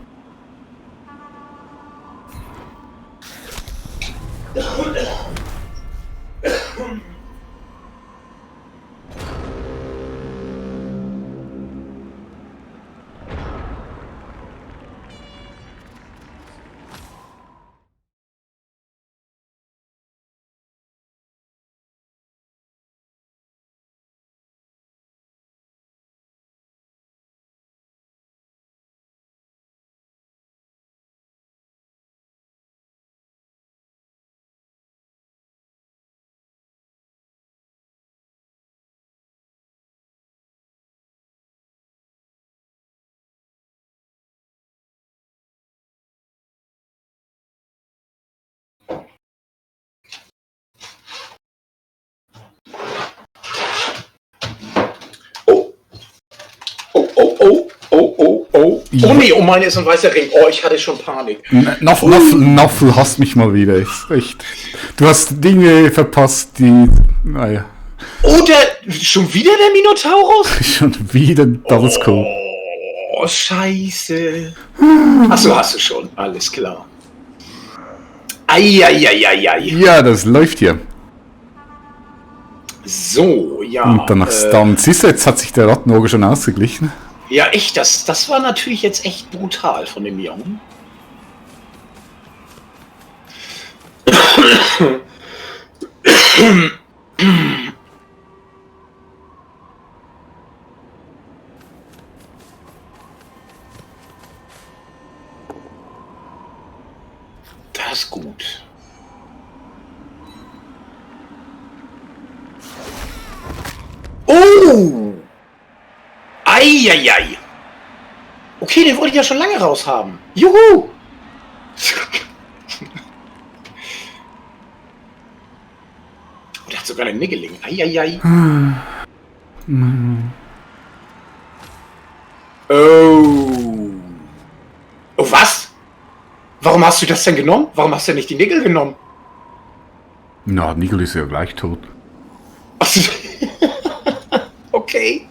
Oh nee, um meine ist ein weißer Ring. Oh, ich hatte schon Panik. Noffel hasst mich mal wieder. Echt. Du hast Dinge verpasst, die... Naja. Oder schon wieder der Minotaurus? Schon wieder Double Scope. Oh, scheiße. Achso, hast du schon. Alles klar. Eieieiei. Ja, das läuft hier. So, ja. Und danach Stunt. Siehst du, jetzt hat sich der Rattenauge schon ausgeglichen. Ja, echt, das war natürlich jetzt echt brutal von dem Jungen. Das ist gut. Oh! Eieiei! Okay, den wollte ich ja schon lange raushaben. Juhu! Oh, der hat sogar einen Niggeling. Eieiei. Oh. Oh, was? Warum hast du das denn genommen? Warum hast du nicht die Nigel genommen? Na, Nigel ist ja gleich tot. Okay.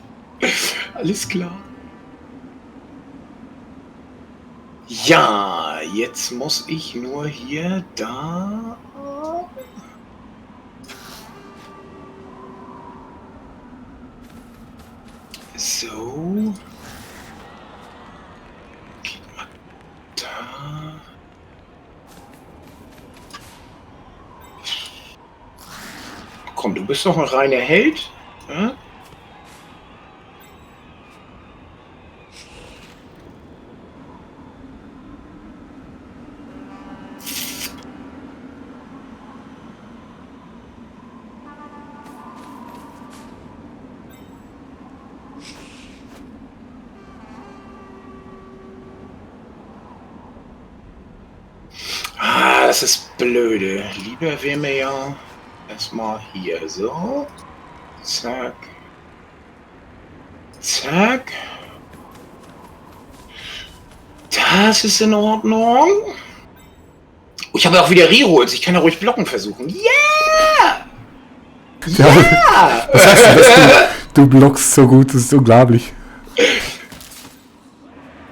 Alles klar. Ja, jetzt muss ich nur hier, da... So. Geht mal da. Komm, du bist doch ein reiner Held. Ja? Das ist blöde. Lieber wäre mir ja erstmal hier so. Zack. Zack. Das ist in Ordnung. Oh, ich habe auch wieder Rerolls. Ich kann ja ruhig blocken versuchen. Yeah! Ja! Was heißt das? Du blockst so gut, das ist unglaublich.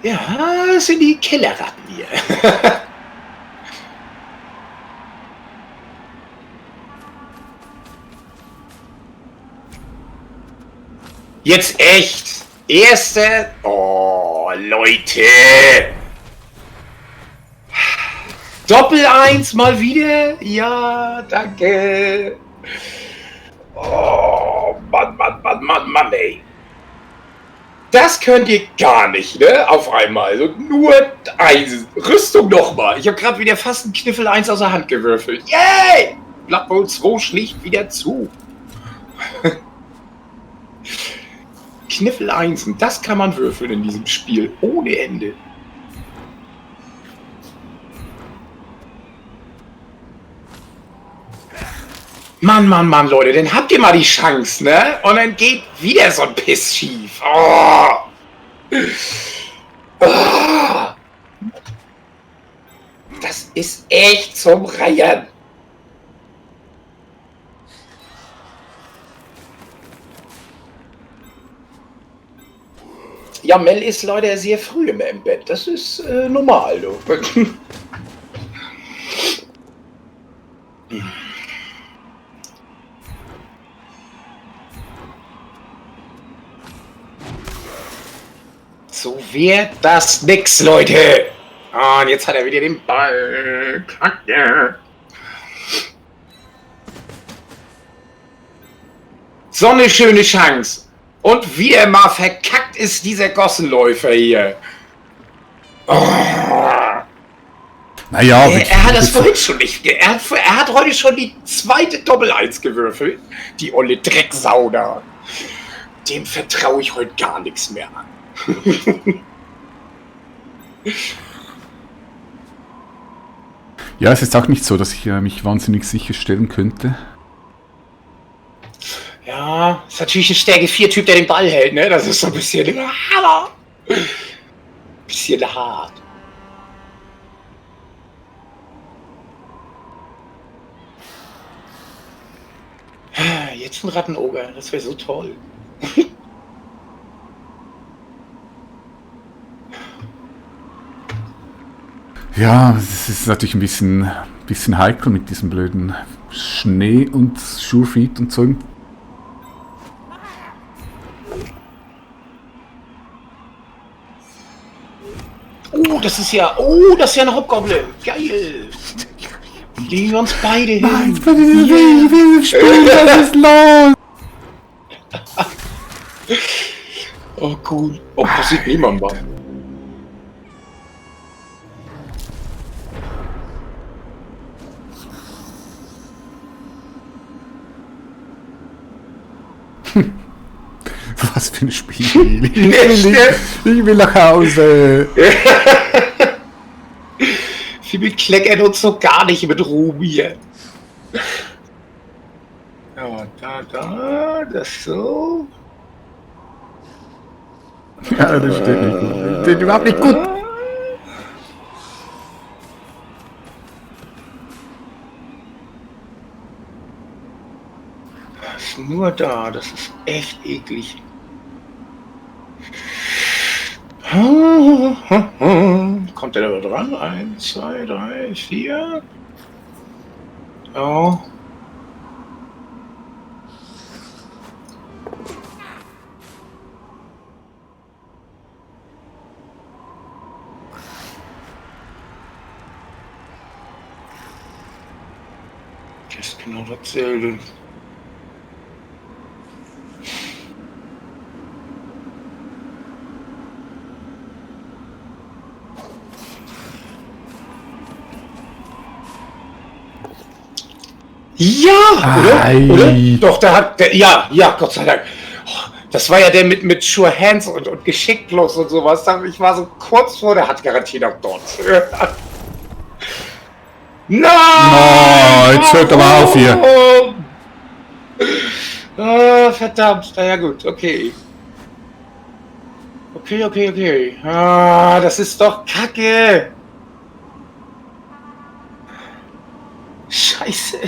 Ja, das sind die Killerratten hier. Jetzt echt. Erste. Oh, Leute. Doppel 1 mal wieder. Ja, danke. Oh, Mann, ey. Das könnt ihr gar nicht, ne? Auf einmal. So nur 1. Rüstung nochmal. Ich habe gerade wieder fast einen Kniffel 1 aus der Hand gewürfelt. Yay! Blood Bowl 2 schlägt wieder zu. Kniffel Einsen, das kann man würfeln in diesem Spiel. Ohne Ende. Mann, Mann, Mann, Leute, dann habt ihr mal die Chance, ne? Und dann geht wieder so ein Piss schief. Oh. Oh. Das ist echt zum Reiern. Ja, Mel ist leider sehr früh im Bett. Das ist normal, du. So wird das nix, Leute. Ah, und jetzt hat er wieder den Ball. Kacke. So eine schöne Chance. Und wieder mal verkackt ist dieser Gossenläufer hier. Oh. Naja, er hat das vorhin schon nicht. Er hat heute schon die zweite Doppel-1 gewürfelt. Die olle Drecksau da. Dem vertraue ich heute gar nichts mehr an. Ja, es ist auch nicht so, dass ich mich wahnsinnig sicher stellen könnte. Ja, ist natürlich ein Stärke-4-Typ, der den Ball hält, ne? Das ist so ein bisschen hart. Jetzt ein Rattenoger, das wäre so toll. Ja, es ist natürlich ein bisschen heikel mit diesem blöden Schnee und Surefeed und so. Das ist ja ein Hobgoblin. Geil. Legen wir uns beide hin. Nein, was ist los? Oh, cool. Oh, das sieht niemand mal. Was für ein Spiel. Ich will nach Hause. Wir kleckern uns so gar nicht mit Ruhm hier. Ja, das so. Ja, das steht nicht gut. Das steht überhaupt nicht gut. Nur da, das ist echt eklig. Kommt der da dran? 1, 2, 3, 4. Ja. Das ist genau dasselbe. Ja, oder? Doch, ja, Gott sei Dank. Oh, das war ja der mit Sure Hands und geschicklos und sowas. Ich war so kurz vor, der hat garantiert auch dort. Nein! Oh, jetzt hört aber auf hier. Oh, verdammt. Na ja, gut, okay. Okay. Ah, das ist doch Kacke. Scheiße.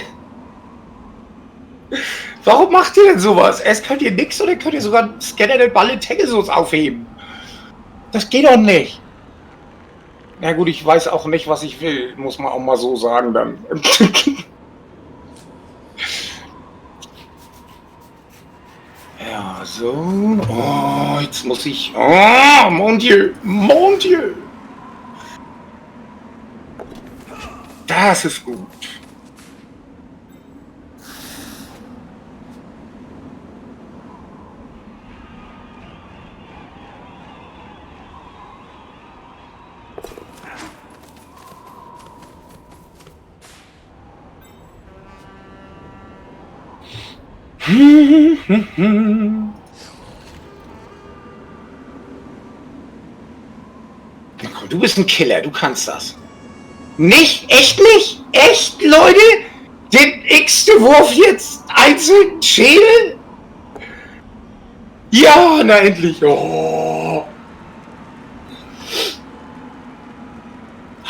Warum macht ihr denn sowas? Erst könnt ihr nix oder könnt ihr sogar einen Scanner den Ball in Tegesos aufheben? Das geht doch nicht. Na gut, ich weiß auch nicht, was ich will. Muss man auch mal so sagen dann. Ja, so. Oh, jetzt muss ich... Oh, mon Dieu. Das ist gut. Komm, du bist ein Killer, du kannst das. Nicht? Echt nicht? Echt, Leute? Den x-te Wurf jetzt einzeln Schädel? Ja, na endlich. Oh.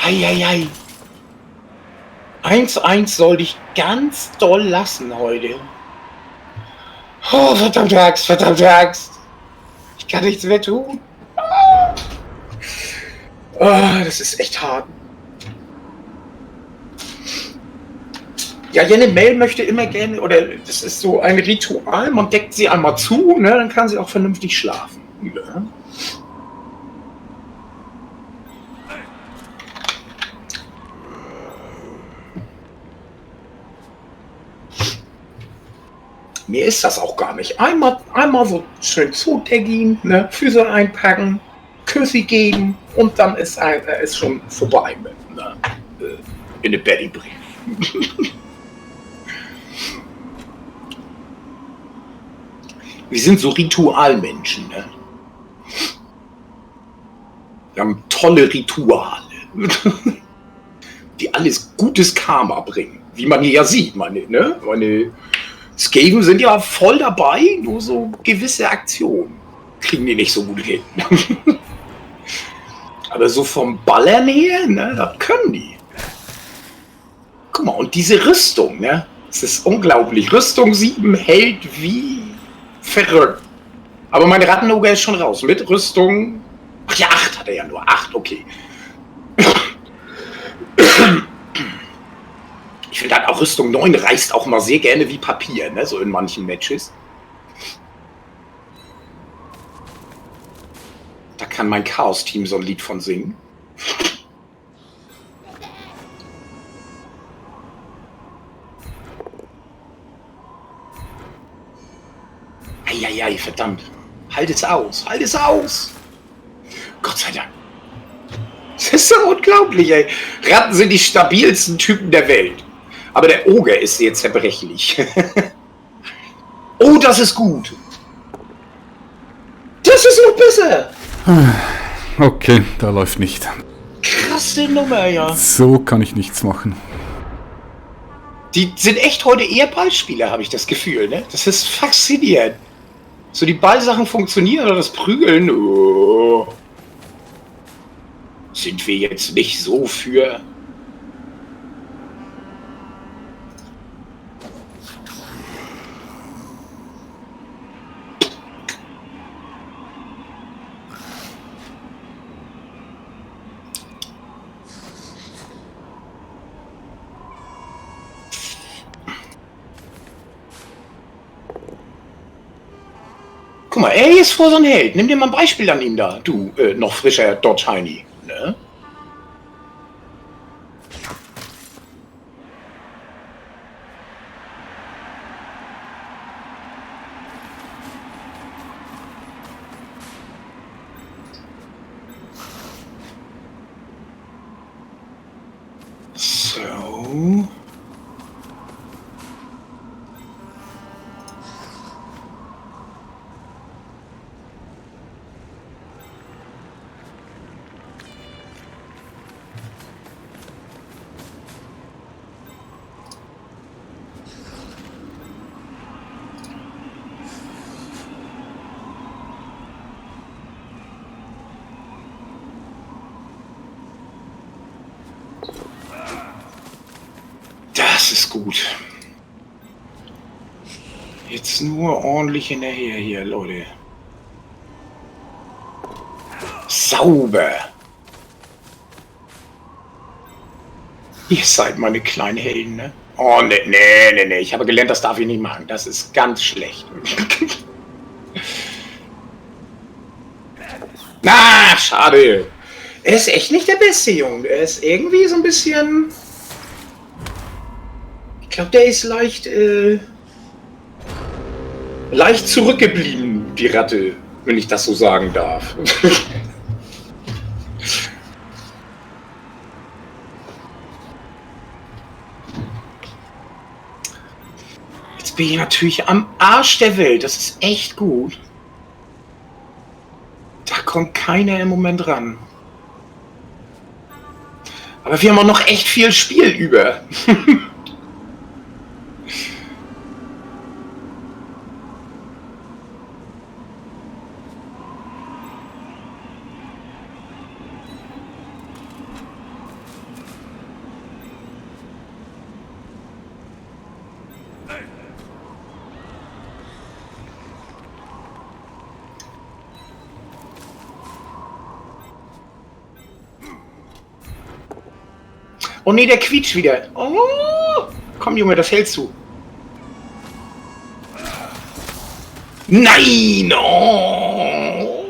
Eieiei. 1-1 soll dich ganz doll lassen heute. Oh, verdammte Axt, verdammte Axt. Ich kann nichts mehr tun. Oh, das ist echt hart. Ja, Jenny Mel möchte immer gerne, oder das ist so ein Ritual, man deckt sie einmal zu, ne, dann kann sie auch vernünftig schlafen. Ja. Mir ist das auch gar nicht. Einmal so schön zudecken, ne, Füße einpacken, Küssi geben und dann ist schon vorbei mit ne, in die Betty bringen. Wir sind so Ritualmenschen, ne? Wir haben tolle Rituale, die alles gutes Karma bringen. Wie man hier ja sieht, meine Skaven sind ja voll dabei, nur so gewisse Aktionen kriegen die nicht so gut hin. Aber so vom Ballern her, ne, das können die. Guck mal, und diese Rüstung, ne? Es ist unglaublich. Rüstung 7 hält wie verrückt. Aber mein Rattenauge ist schon raus. Mit Rüstung. Ach ja, 8 hat er ja nur. 8, okay. Ich finde halt auch Rüstung 9 reißt auch mal sehr gerne wie Papier, ne? So in manchen Matches. Da kann mein Chaos-Team so ein Lied von singen. Eieiei, verdammt. Halt es aus, halt es aus. Gott sei Dank. Das ist so unglaublich, ey. Ratten sind die stabilsten Typen der Welt. Aber der Oger ist sehr zerbrechlich. Oh, das ist gut. Das ist noch besser. Okay, da läuft nicht. Krasse Nummer, ja. So kann ich nichts machen. Die sind echt heute eher Ballspieler, habe ich das Gefühl, ne? Das ist faszinierend. So die Ballsachen funktionieren, aber das Prügeln, oh, sind wir jetzt nicht so für. Guck mal, er ist vor so ein Held. Nimm dir mal ein Beispiel an ihm da, du noch frischer Dodge Heini. Ne? So. Das ist gut. Jetzt nur ordentlich hinterher hier, Leute. Sauber. Ihr seid meine kleinen Helden, ne? Oh, ne. Ich habe gelernt, das darf ich nicht machen. Das ist ganz schlecht. Na, schade. Er ist echt nicht der beste Junge. Er ist irgendwie so ein bisschen... Ich glaube, der ist leicht zurückgeblieben, die Ratte, wenn ich das so sagen darf. Jetzt bin ich natürlich am Arsch der Welt. Das ist echt gut. Da kommt keiner im Moment ran. Aber wir haben auch noch echt viel Spiel über. Oh nee, der quietscht wieder. Oh, komm Junge, das hältst du. Nein! Oh,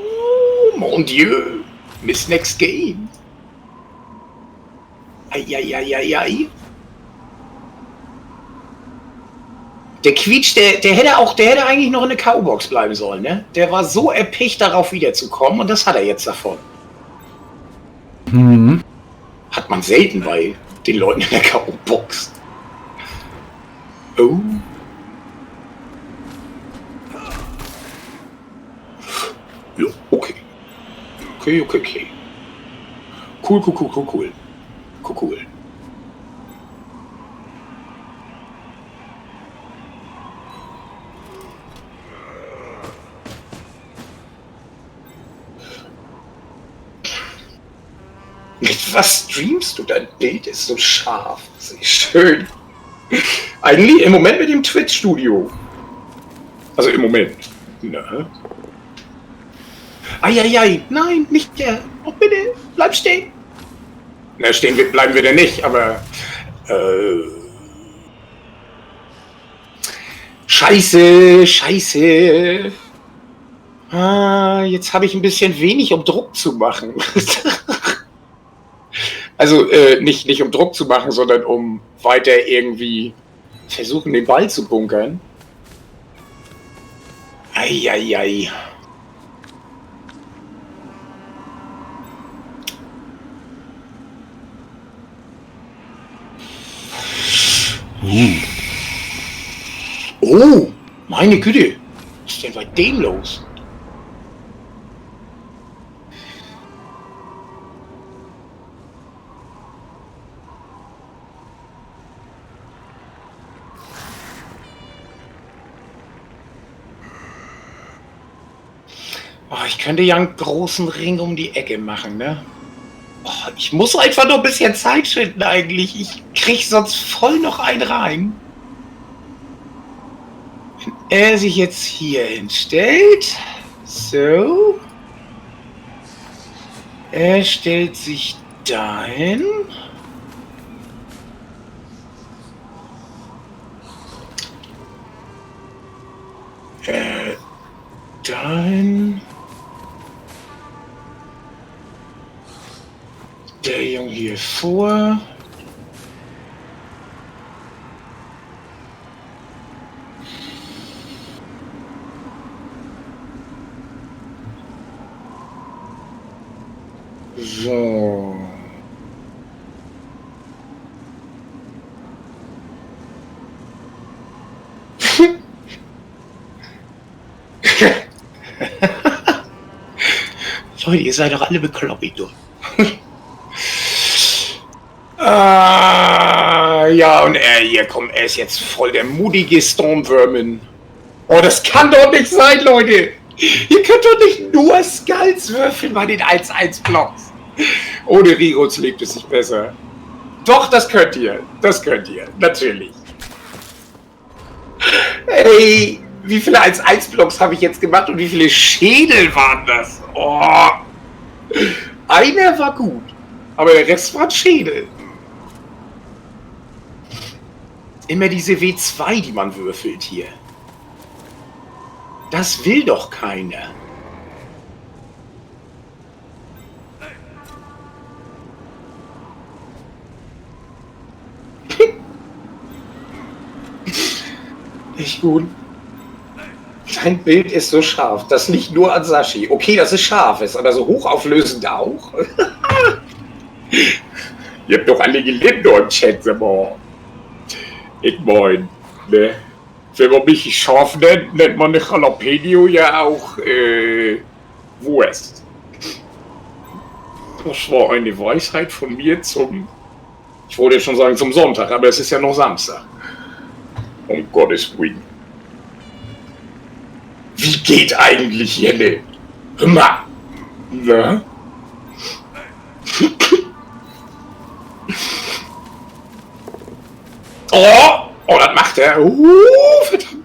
mon Dieu. Miss next game. Eieieiei. Der quietscht, der hätte eigentlich noch in der K.O.-Box bleiben sollen, ne? Der war so erpicht darauf wiederzukommen und das hat er jetzt davon. Mhm. Hat man selten bei den Leuten in der K.O.-Box. Oh. Ja, okay. Okay. Cool. Mit was streamst du? Dein Bild ist so scharf. Das ist schön. Eigentlich im Moment mit dem Twitch-Studio. Also im Moment. Ne? Eieiei. Nein, nicht der. Oh bitte, bleib stehen. Na, bleiben wir denn nicht, aber... Scheiße. Ah, jetzt habe ich ein bisschen wenig, um Druck zu machen. Also nicht um Druck zu machen, sondern um weiter irgendwie versuchen, den Ball zu bunkern. Eieiei. Oh, meine Güte. Was ist denn bei dem los? Oh, ich könnte ja einen großen Ring um die Ecke machen, ne? Oh, ich muss einfach noch ein bisschen Zeit schinden eigentlich. Ich krieg sonst voll noch einen rein. Wenn er sich jetzt hier hinstellt. So. Er stellt sich dahin. Dahin. Der Junge hier vor. So. Leute, ihr seid doch alle bekloppt, du. Ja, und er ist jetzt voll der mutige Stormvermin. Oh, das kann doch nicht sein, Leute. Ihr könnt doch nicht nur Skulls würfeln bei den 1-1-Blocks. Ohne Rigots lebt es sich besser. Doch, das könnt ihr. Natürlich. Ey, wie viele 1-1-Blocks habe ich jetzt gemacht und wie viele Schädel waren das? Oh. Einer war gut, aber der Rest war Schädel. Immer diese W2, die man würfelt hier. Das will doch keiner. Echt gut. Dein Bild ist so scharf. Das liegt nur an Sashi. Okay, dass es scharf ist, aber so hochauflösend auch. Ihr habt doch alle gelitten im Chat, aber ich mein, ne? Wenn man mich scharf nennt man eine Jalapeno ja auch Wurst. Das war eine Weisheit von mir zum Ich wollte jetzt schon sagen zum Sonntag, aber es ist ja noch Samstag. Um Gottes Willen. Wie geht eigentlich Jelle? Hör mal. Na? Oh, das macht er. Verdammt.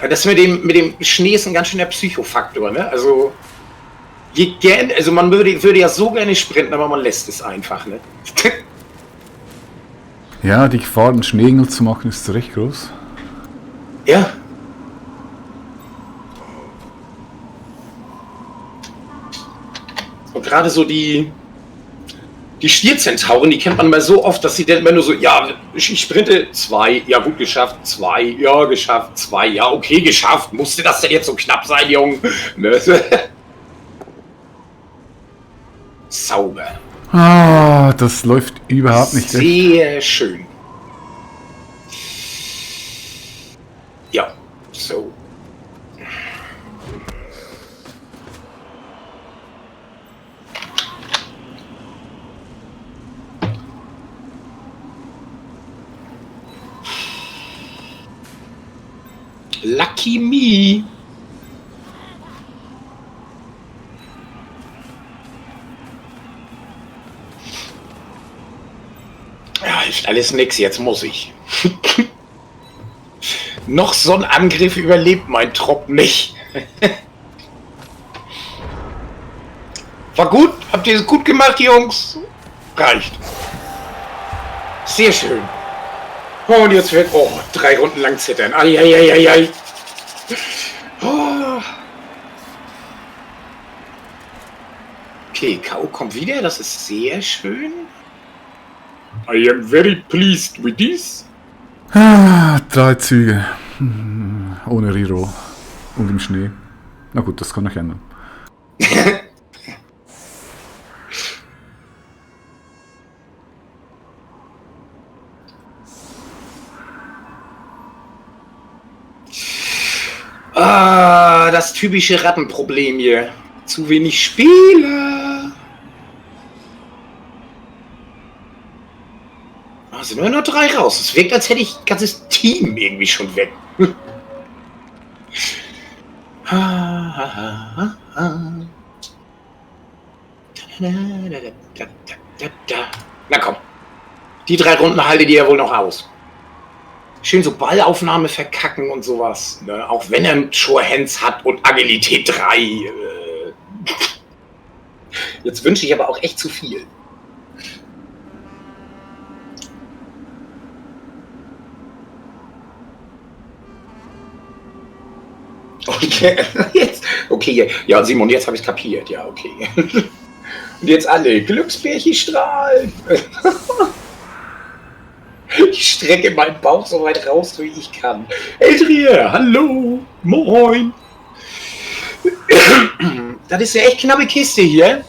Das mit dem Schnee ist ein ganz schöner Psychofaktor, ne? Also, man würde ja so gerne sprinten, aber man lässt es einfach, ne? Ja, die Gefahr, einen Schneeengel zu machen, ist recht groß. Ja. Und gerade so die Stierzentauren, die kennt man mal so oft, dass sie dann immer nur so, ja, ich sprinte 2, ja gut geschafft, 2, ja geschafft, 2, ja okay geschafft, musste das denn jetzt so knapp sein, Junge? Ne? Sauber. Ah, das läuft überhaupt nicht. Sehr schön. Ja, so. Lucky me. Ja, ist alles nix, jetzt muss ich. Noch so ein Angriff überlebt mein Trop nicht. War gut? Habt ihr es gut gemacht, Jungs? Reicht. Sehr schön. Oh, und jetzt wird 3 Runden lang zittern. Ai. Oh. Okay, K.O. kommt wieder. Das ist sehr schön. I am very pleased with this. 3 Züge. Ohne Reroll. Und im Schnee. Na gut, das kann ich ändern. Das typische Rattenproblem hier. Zu wenig Spieler. Sind nur noch 3 raus. Es wirkt, als hätte ich ein ganzes Team irgendwie schon weg. Na komm. Die 3 Runden haltet ihr ja wohl noch aus. Schön so Ballaufnahme verkacken und sowas. Ne? Auch wenn er Sure Hands hat und Agilität 3. Jetzt wünsche ich aber auch echt zu viel. Okay, okay, ja Simon, jetzt habe ich es kapiert. Ja, okay. Und jetzt alle Glücksbärchen strahlen. Ich strecke meinen Bauch so weit raus, wie ich kann. Eldrier, hallo, moin. Das ist ja echt knappe Kiste hier.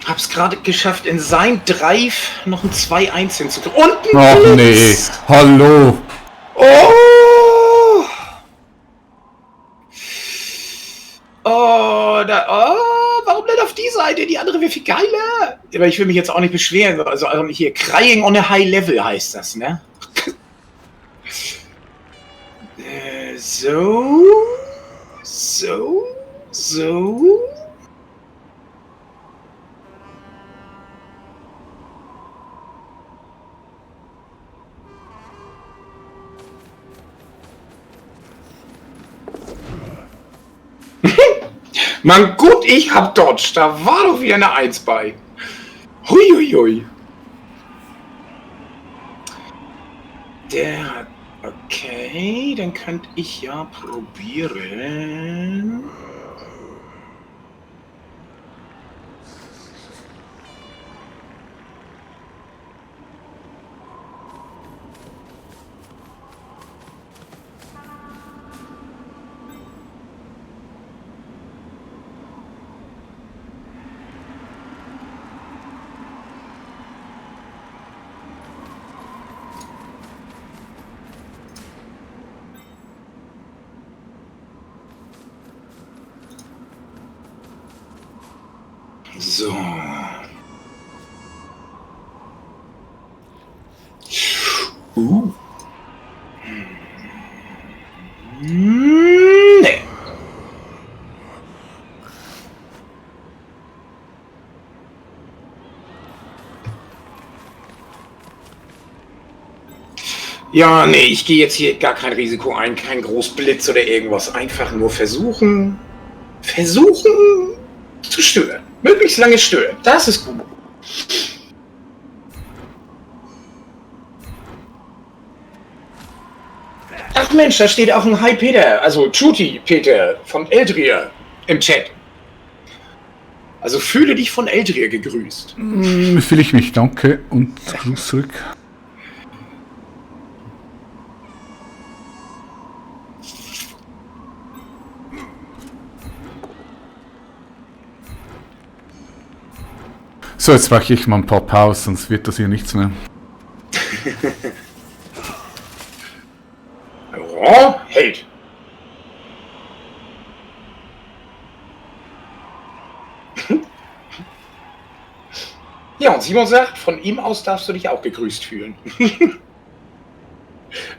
Hab's gerade geschafft, in sein Drive noch ein 2-1 hinzukriegen. Und ein Ach nee, hallo. Warum denn auf die Seite? Die andere wäre viel geiler. Aber ich will mich jetzt auch nicht beschweren. Also hier, Crying on a High Level heißt das, ne? So. Mann, gut, ich hab Dodge. Da war doch wieder eine 1 bei. Huiuiui. Der hat... Okay, dann könnte ich ja probieren... So. Nee. Ja, nee, ich gehe jetzt hier gar kein Risiko ein, kein Großblitz oder irgendwas. Einfach nur versuchen zu stören. Möglichst lange stören. Das ist gut. Ach Mensch, da steht auch ein Hi Peter, also Chuti Peter von Eldria im Chat. Also fühle dich von Eldria gegrüßt. Fühle ich mich, danke. Und Gruß zurück. So, jetzt mache ich mal ein paar Pause, sonst wird das hier nichts mehr. Oh, Held. Ja, und Simon sagt, von ihm aus darfst du dich auch gegrüßt fühlen.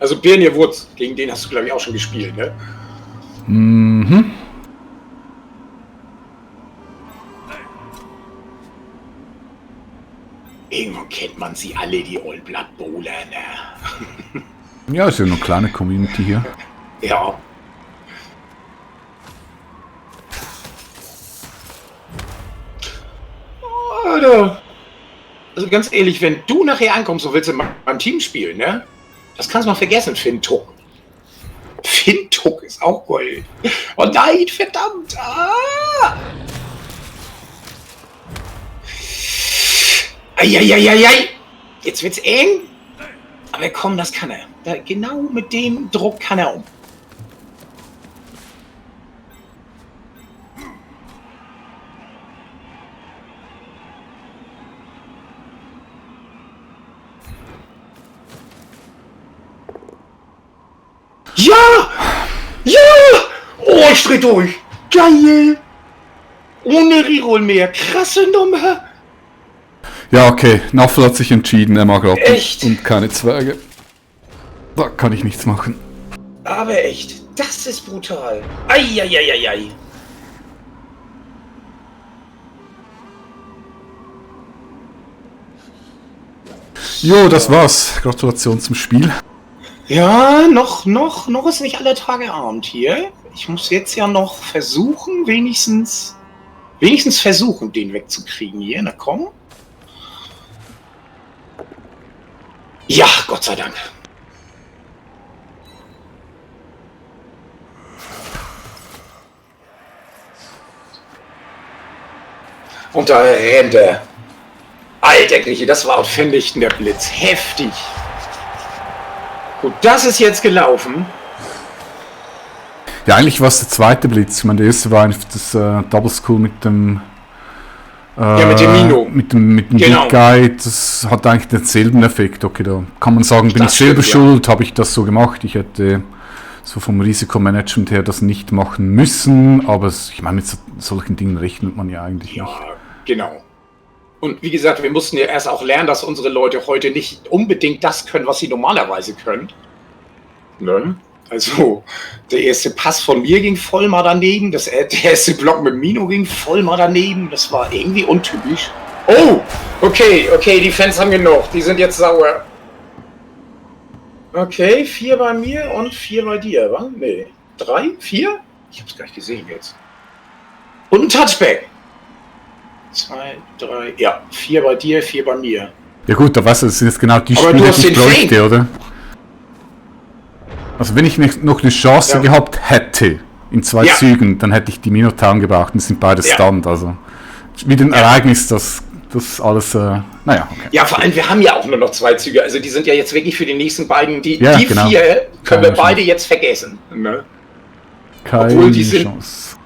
Also Birnir Wurz, gegen den hast du, glaube ich, auch schon gespielt, ne? Mhm. Irgendwo kennt man sie alle, die Old Blood Bowler, ne? Ja, ist ja eine kleine Community hier. Ja. Alter. Also ganz ehrlich, wenn du nachher ankommst und willst in meinem Team spielen, ne? Das kannst du mal vergessen, Finn Tuck. Finn Tuck ist auch Gold. Oh nein, verdammt! Ah! Eieieiei! Jetzt wird's eng. Aber komm, das kann er. Da, genau mit dem Druck kann er um. Ja! Ja! Oh, ich dreh durch. Geil! Ohne Reroll mehr. Krasse Nummer. Ja, okay. Naffel hat sich entschieden, er mag Ratten Echt? und keine Zwerge. Da kann ich nichts machen. Aber echt, das ist brutal. Eieieiei. Jo, das war's. Gratulation zum Spiel. Ja, noch ist nicht aller Tage Abend hier. Ich muss jetzt ja noch versuchen, wenigstens versuchen, den wegzukriegen hier. Na komm. Ja, Gott sei Dank. Und da rennt er. Alter Grieche, das war ein vernichtender Blitz. Heftig. Gut, das ist jetzt gelaufen. Ja, eigentlich war es der zweite Blitz. Ich meine, der erste war einfach das Double Skull mit dem Ja, mit dem Mino. Mit dem Genau. Big Guy. Das hat eigentlich denselben Effekt. Okay, da kann man sagen, bin Das ich selber stimmt, ja. schuld, habe ich das so gemacht. Ich hätte so vom Risikomanagement her das nicht machen müssen, aber ich meine, mit solchen Dingen rechnet man ja eigentlich nicht. Ja, genau. Und wie gesagt, wir mussten ja erst auch lernen, dass unsere Leute heute nicht unbedingt das können, was sie normalerweise können. Ne? Also, der erste Pass von mir ging voll mal daneben, der erste Block mit Mino ging voll mal daneben. Das war irgendwie untypisch. Oh, okay, die Fans haben genug. Die sind jetzt sauer. Okay, 4 bei mir und 4 bei dir, wa? Nee. 3? 4? Ich hab's gar nicht gesehen jetzt. Und ein Touchback. 2, 3, ja, 4 bei dir, 4 bei mir. Ja gut, da weißt du, das sind jetzt genau die Aber Spiele, du hast die ich den bräuchte, Fame. oder? Also wenn ich noch eine Chance Ja. gehabt hätte, in 2 Ja. Zügen, dann hätte ich die Minotaur gebraucht und sind beide Ja. Stunned, also wie ein Ereignis, das alles, naja, okay. Ja, vor allem, wir haben ja auch nur noch 2 Züge. Also die sind ja jetzt wirklich für die nächsten beiden. Die Ja, genau. 4 können Keine wir Chance. beide jetzt vergessen. Ne? Keine Obwohl die sind- Chance.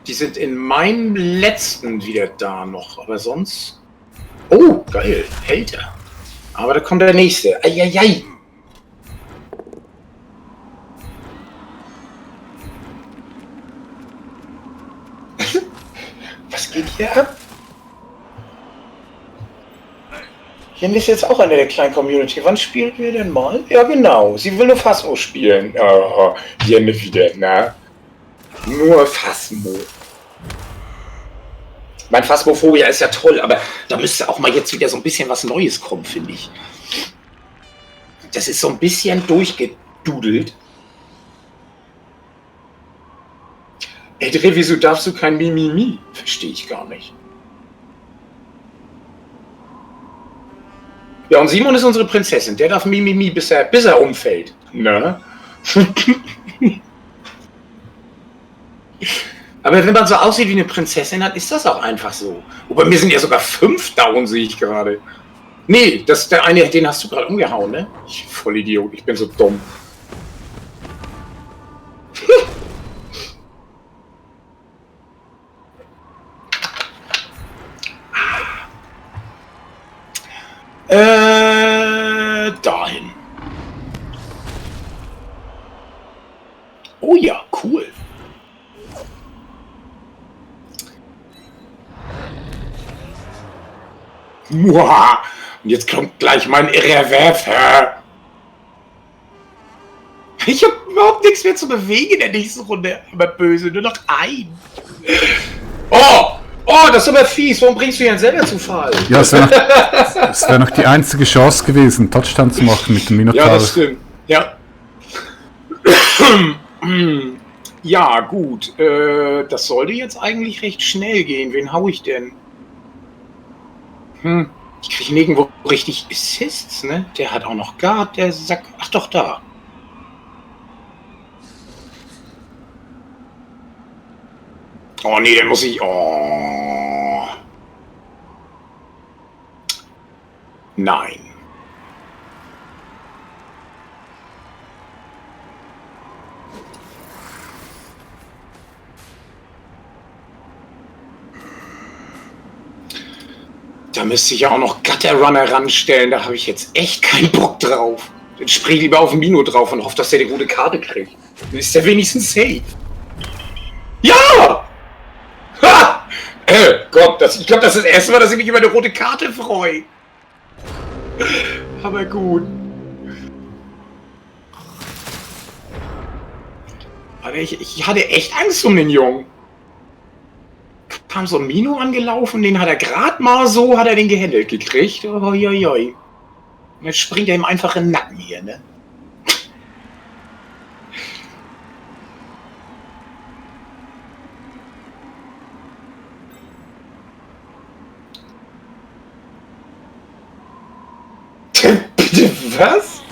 Die sind in meinem letzten wieder da noch. Aber sonst... Oh, geil. Hält er. Aber da kommt der nächste. Eieiei. Was geht hier ab? Jen ist jetzt auch eine der kleinen Community. Wann spielen wir denn mal? Ja, genau. Sie will nur Phasmo spielen. Oh, Jen wieder, na? Nur Phasmo. Mein Phasmophobia ist ja toll, aber da müsste auch mal jetzt wieder so ein bisschen was Neues kommen, finde ich. Das ist so ein bisschen durchgedudelt. Edre, wieso darfst du kein Mimimi? Verstehe ich gar nicht. Ja, und Simon ist unsere Prinzessin. Der darf Mimimi, bis er umfällt. Ne? Aber wenn man so aussieht wie eine Prinzessin, dann ist das auch einfach so. Und bei mir sind ja sogar 5 down, sehe ich gerade. Nee, das ist der eine, den hast du gerade umgehauen, ne? Ich voll Idiot, ich bin so dumm. Dahin. Oh ja, cool. Muah. Und jetzt kommt gleich mein Irrewerfer. Ich habe überhaupt nichts mehr zu bewegen in der nächsten Runde. Aber böse, nur noch ein. Oh, das ist aber fies. Warum bringst du ihn selber zu Fall? Ja, es wäre noch die einzige Chance gewesen, Touchdown zu machen mit dem Minotaur. Ja, das stimmt. Ja. Ja, gut. Das sollte jetzt eigentlich recht schnell gehen. Wen hau ich denn? Ich kriege nirgendwo richtig Assists, ne? Der hat auch noch Guard, der Sack. Ach doch, da. Oh nee, den muss ich. Oh. Nein. Da müsste ich ja auch noch Gutterrunner ranstellen, da habe ich jetzt echt keinen Bock drauf. Dann sprich lieber auf den Mino drauf und hoffe, dass der die rote Karte kriegt. Dann ist der wenigstens safe. Ja! Ha! Gott, ich glaube, das ist das erste Mal, dass ich mich über eine rote Karte freue. Aber gut. Aber ich hatte echt Angst um den Jungen. Kam so ein Mino angelaufen, den hat er gerade mal so, hat er den gehandelt gekriegt. Oi. Und jetzt springt er ihm einfach in den Nacken hier, ne? Bitte was?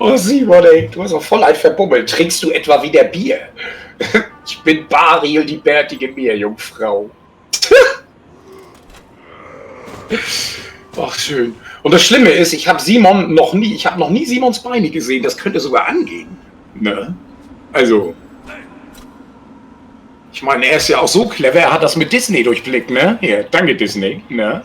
Oh Simon, ey, du hast auch voll ein verbummelt. Trinkst du etwa wieder Bier? Ich bin Bariel, die bärtige Meerjungfrau. Ach, schön. Und das Schlimme ist, ich habe noch nie Simons Beine gesehen. Das könnte sogar angehen. Ne? Also. Ich meine, er ist ja auch so clever, er hat das mit Disney durchblickt, ne? Hier, danke Disney, ne?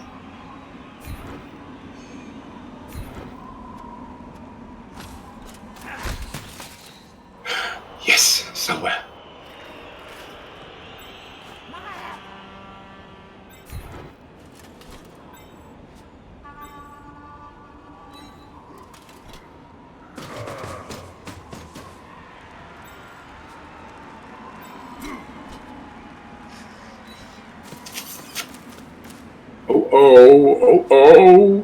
Yes, sauber. Oh.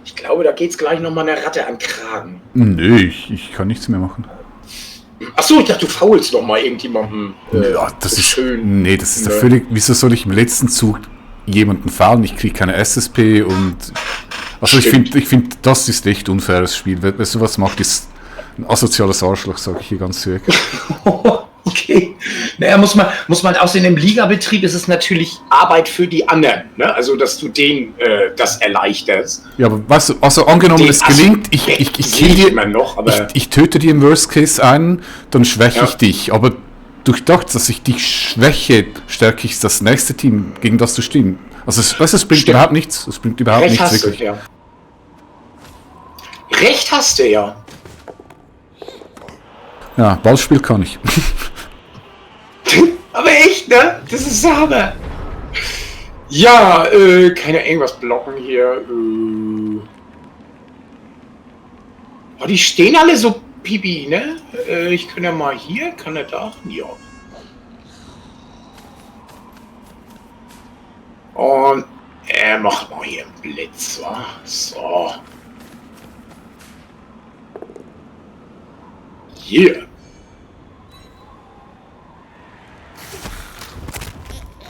Ich glaube, da geht's gleich nochmal eine Ratte am Kragen. Nee, ich kann nichts mehr machen. Achso, ich dachte, du faulst noch mal irgendjemanden. Ja, das ist schön. Nee, das ist ja völlig. Wieso soll ich im letzten Zug jemanden faulen? Ich kriege keine SSP und. Also ich finde, das ist echt unfaires Spiel. Wer sowas macht, ist ein asoziales Arschloch, sage ich hier ganz direkt. Okay. Naja, muss man aussehen, im Ligabetrieb ist es natürlich Arbeit für die anderen, ne? Also, dass du denen das erleichterst. Ja, aber weißt du, also angenommen, es gelingt, ich töte dir im Worst Case einen, dann schwäche ich dich. Aber durch das, dass ich dich schwäche, stärke ich das nächste Team, gegen das du stehen. Also, es bringt überhaupt nichts. Es bringt überhaupt Recht nichts, hast wirklich. Du, ja. Recht hast du, ja. Ja, Ballspiel kann ich. Aber echt, ne? Das ist Hammer. Ja, kann ja irgendwas blocken hier. Oh, die stehen alle so pipi, ne? Ich kann ja mal hier, kann er da? Ja. Und er macht mal hier einen Blitz, wa? So. Hier.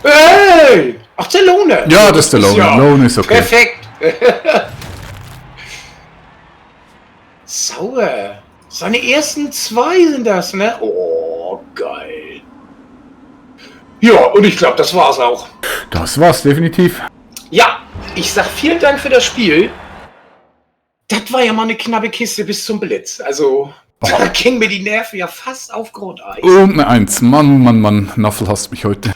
Hey! Ach, der Lohne. Ja, das ist der Lohne. Ja Lohne ist okay. perfekt. Sauer. Seine ersten 2 sind das, ne? Oh, geil. Ja, und ich glaube, das war's auch. Das war's definitiv. Ja, ich sag vielen Dank für das Spiel. Das war ja mal eine knappe Kiste bis zum Blitz. Also, da ging mir die Nerven ja fast auf Grundeis. Und eine 1. Mann, Naffel hasst mich heute.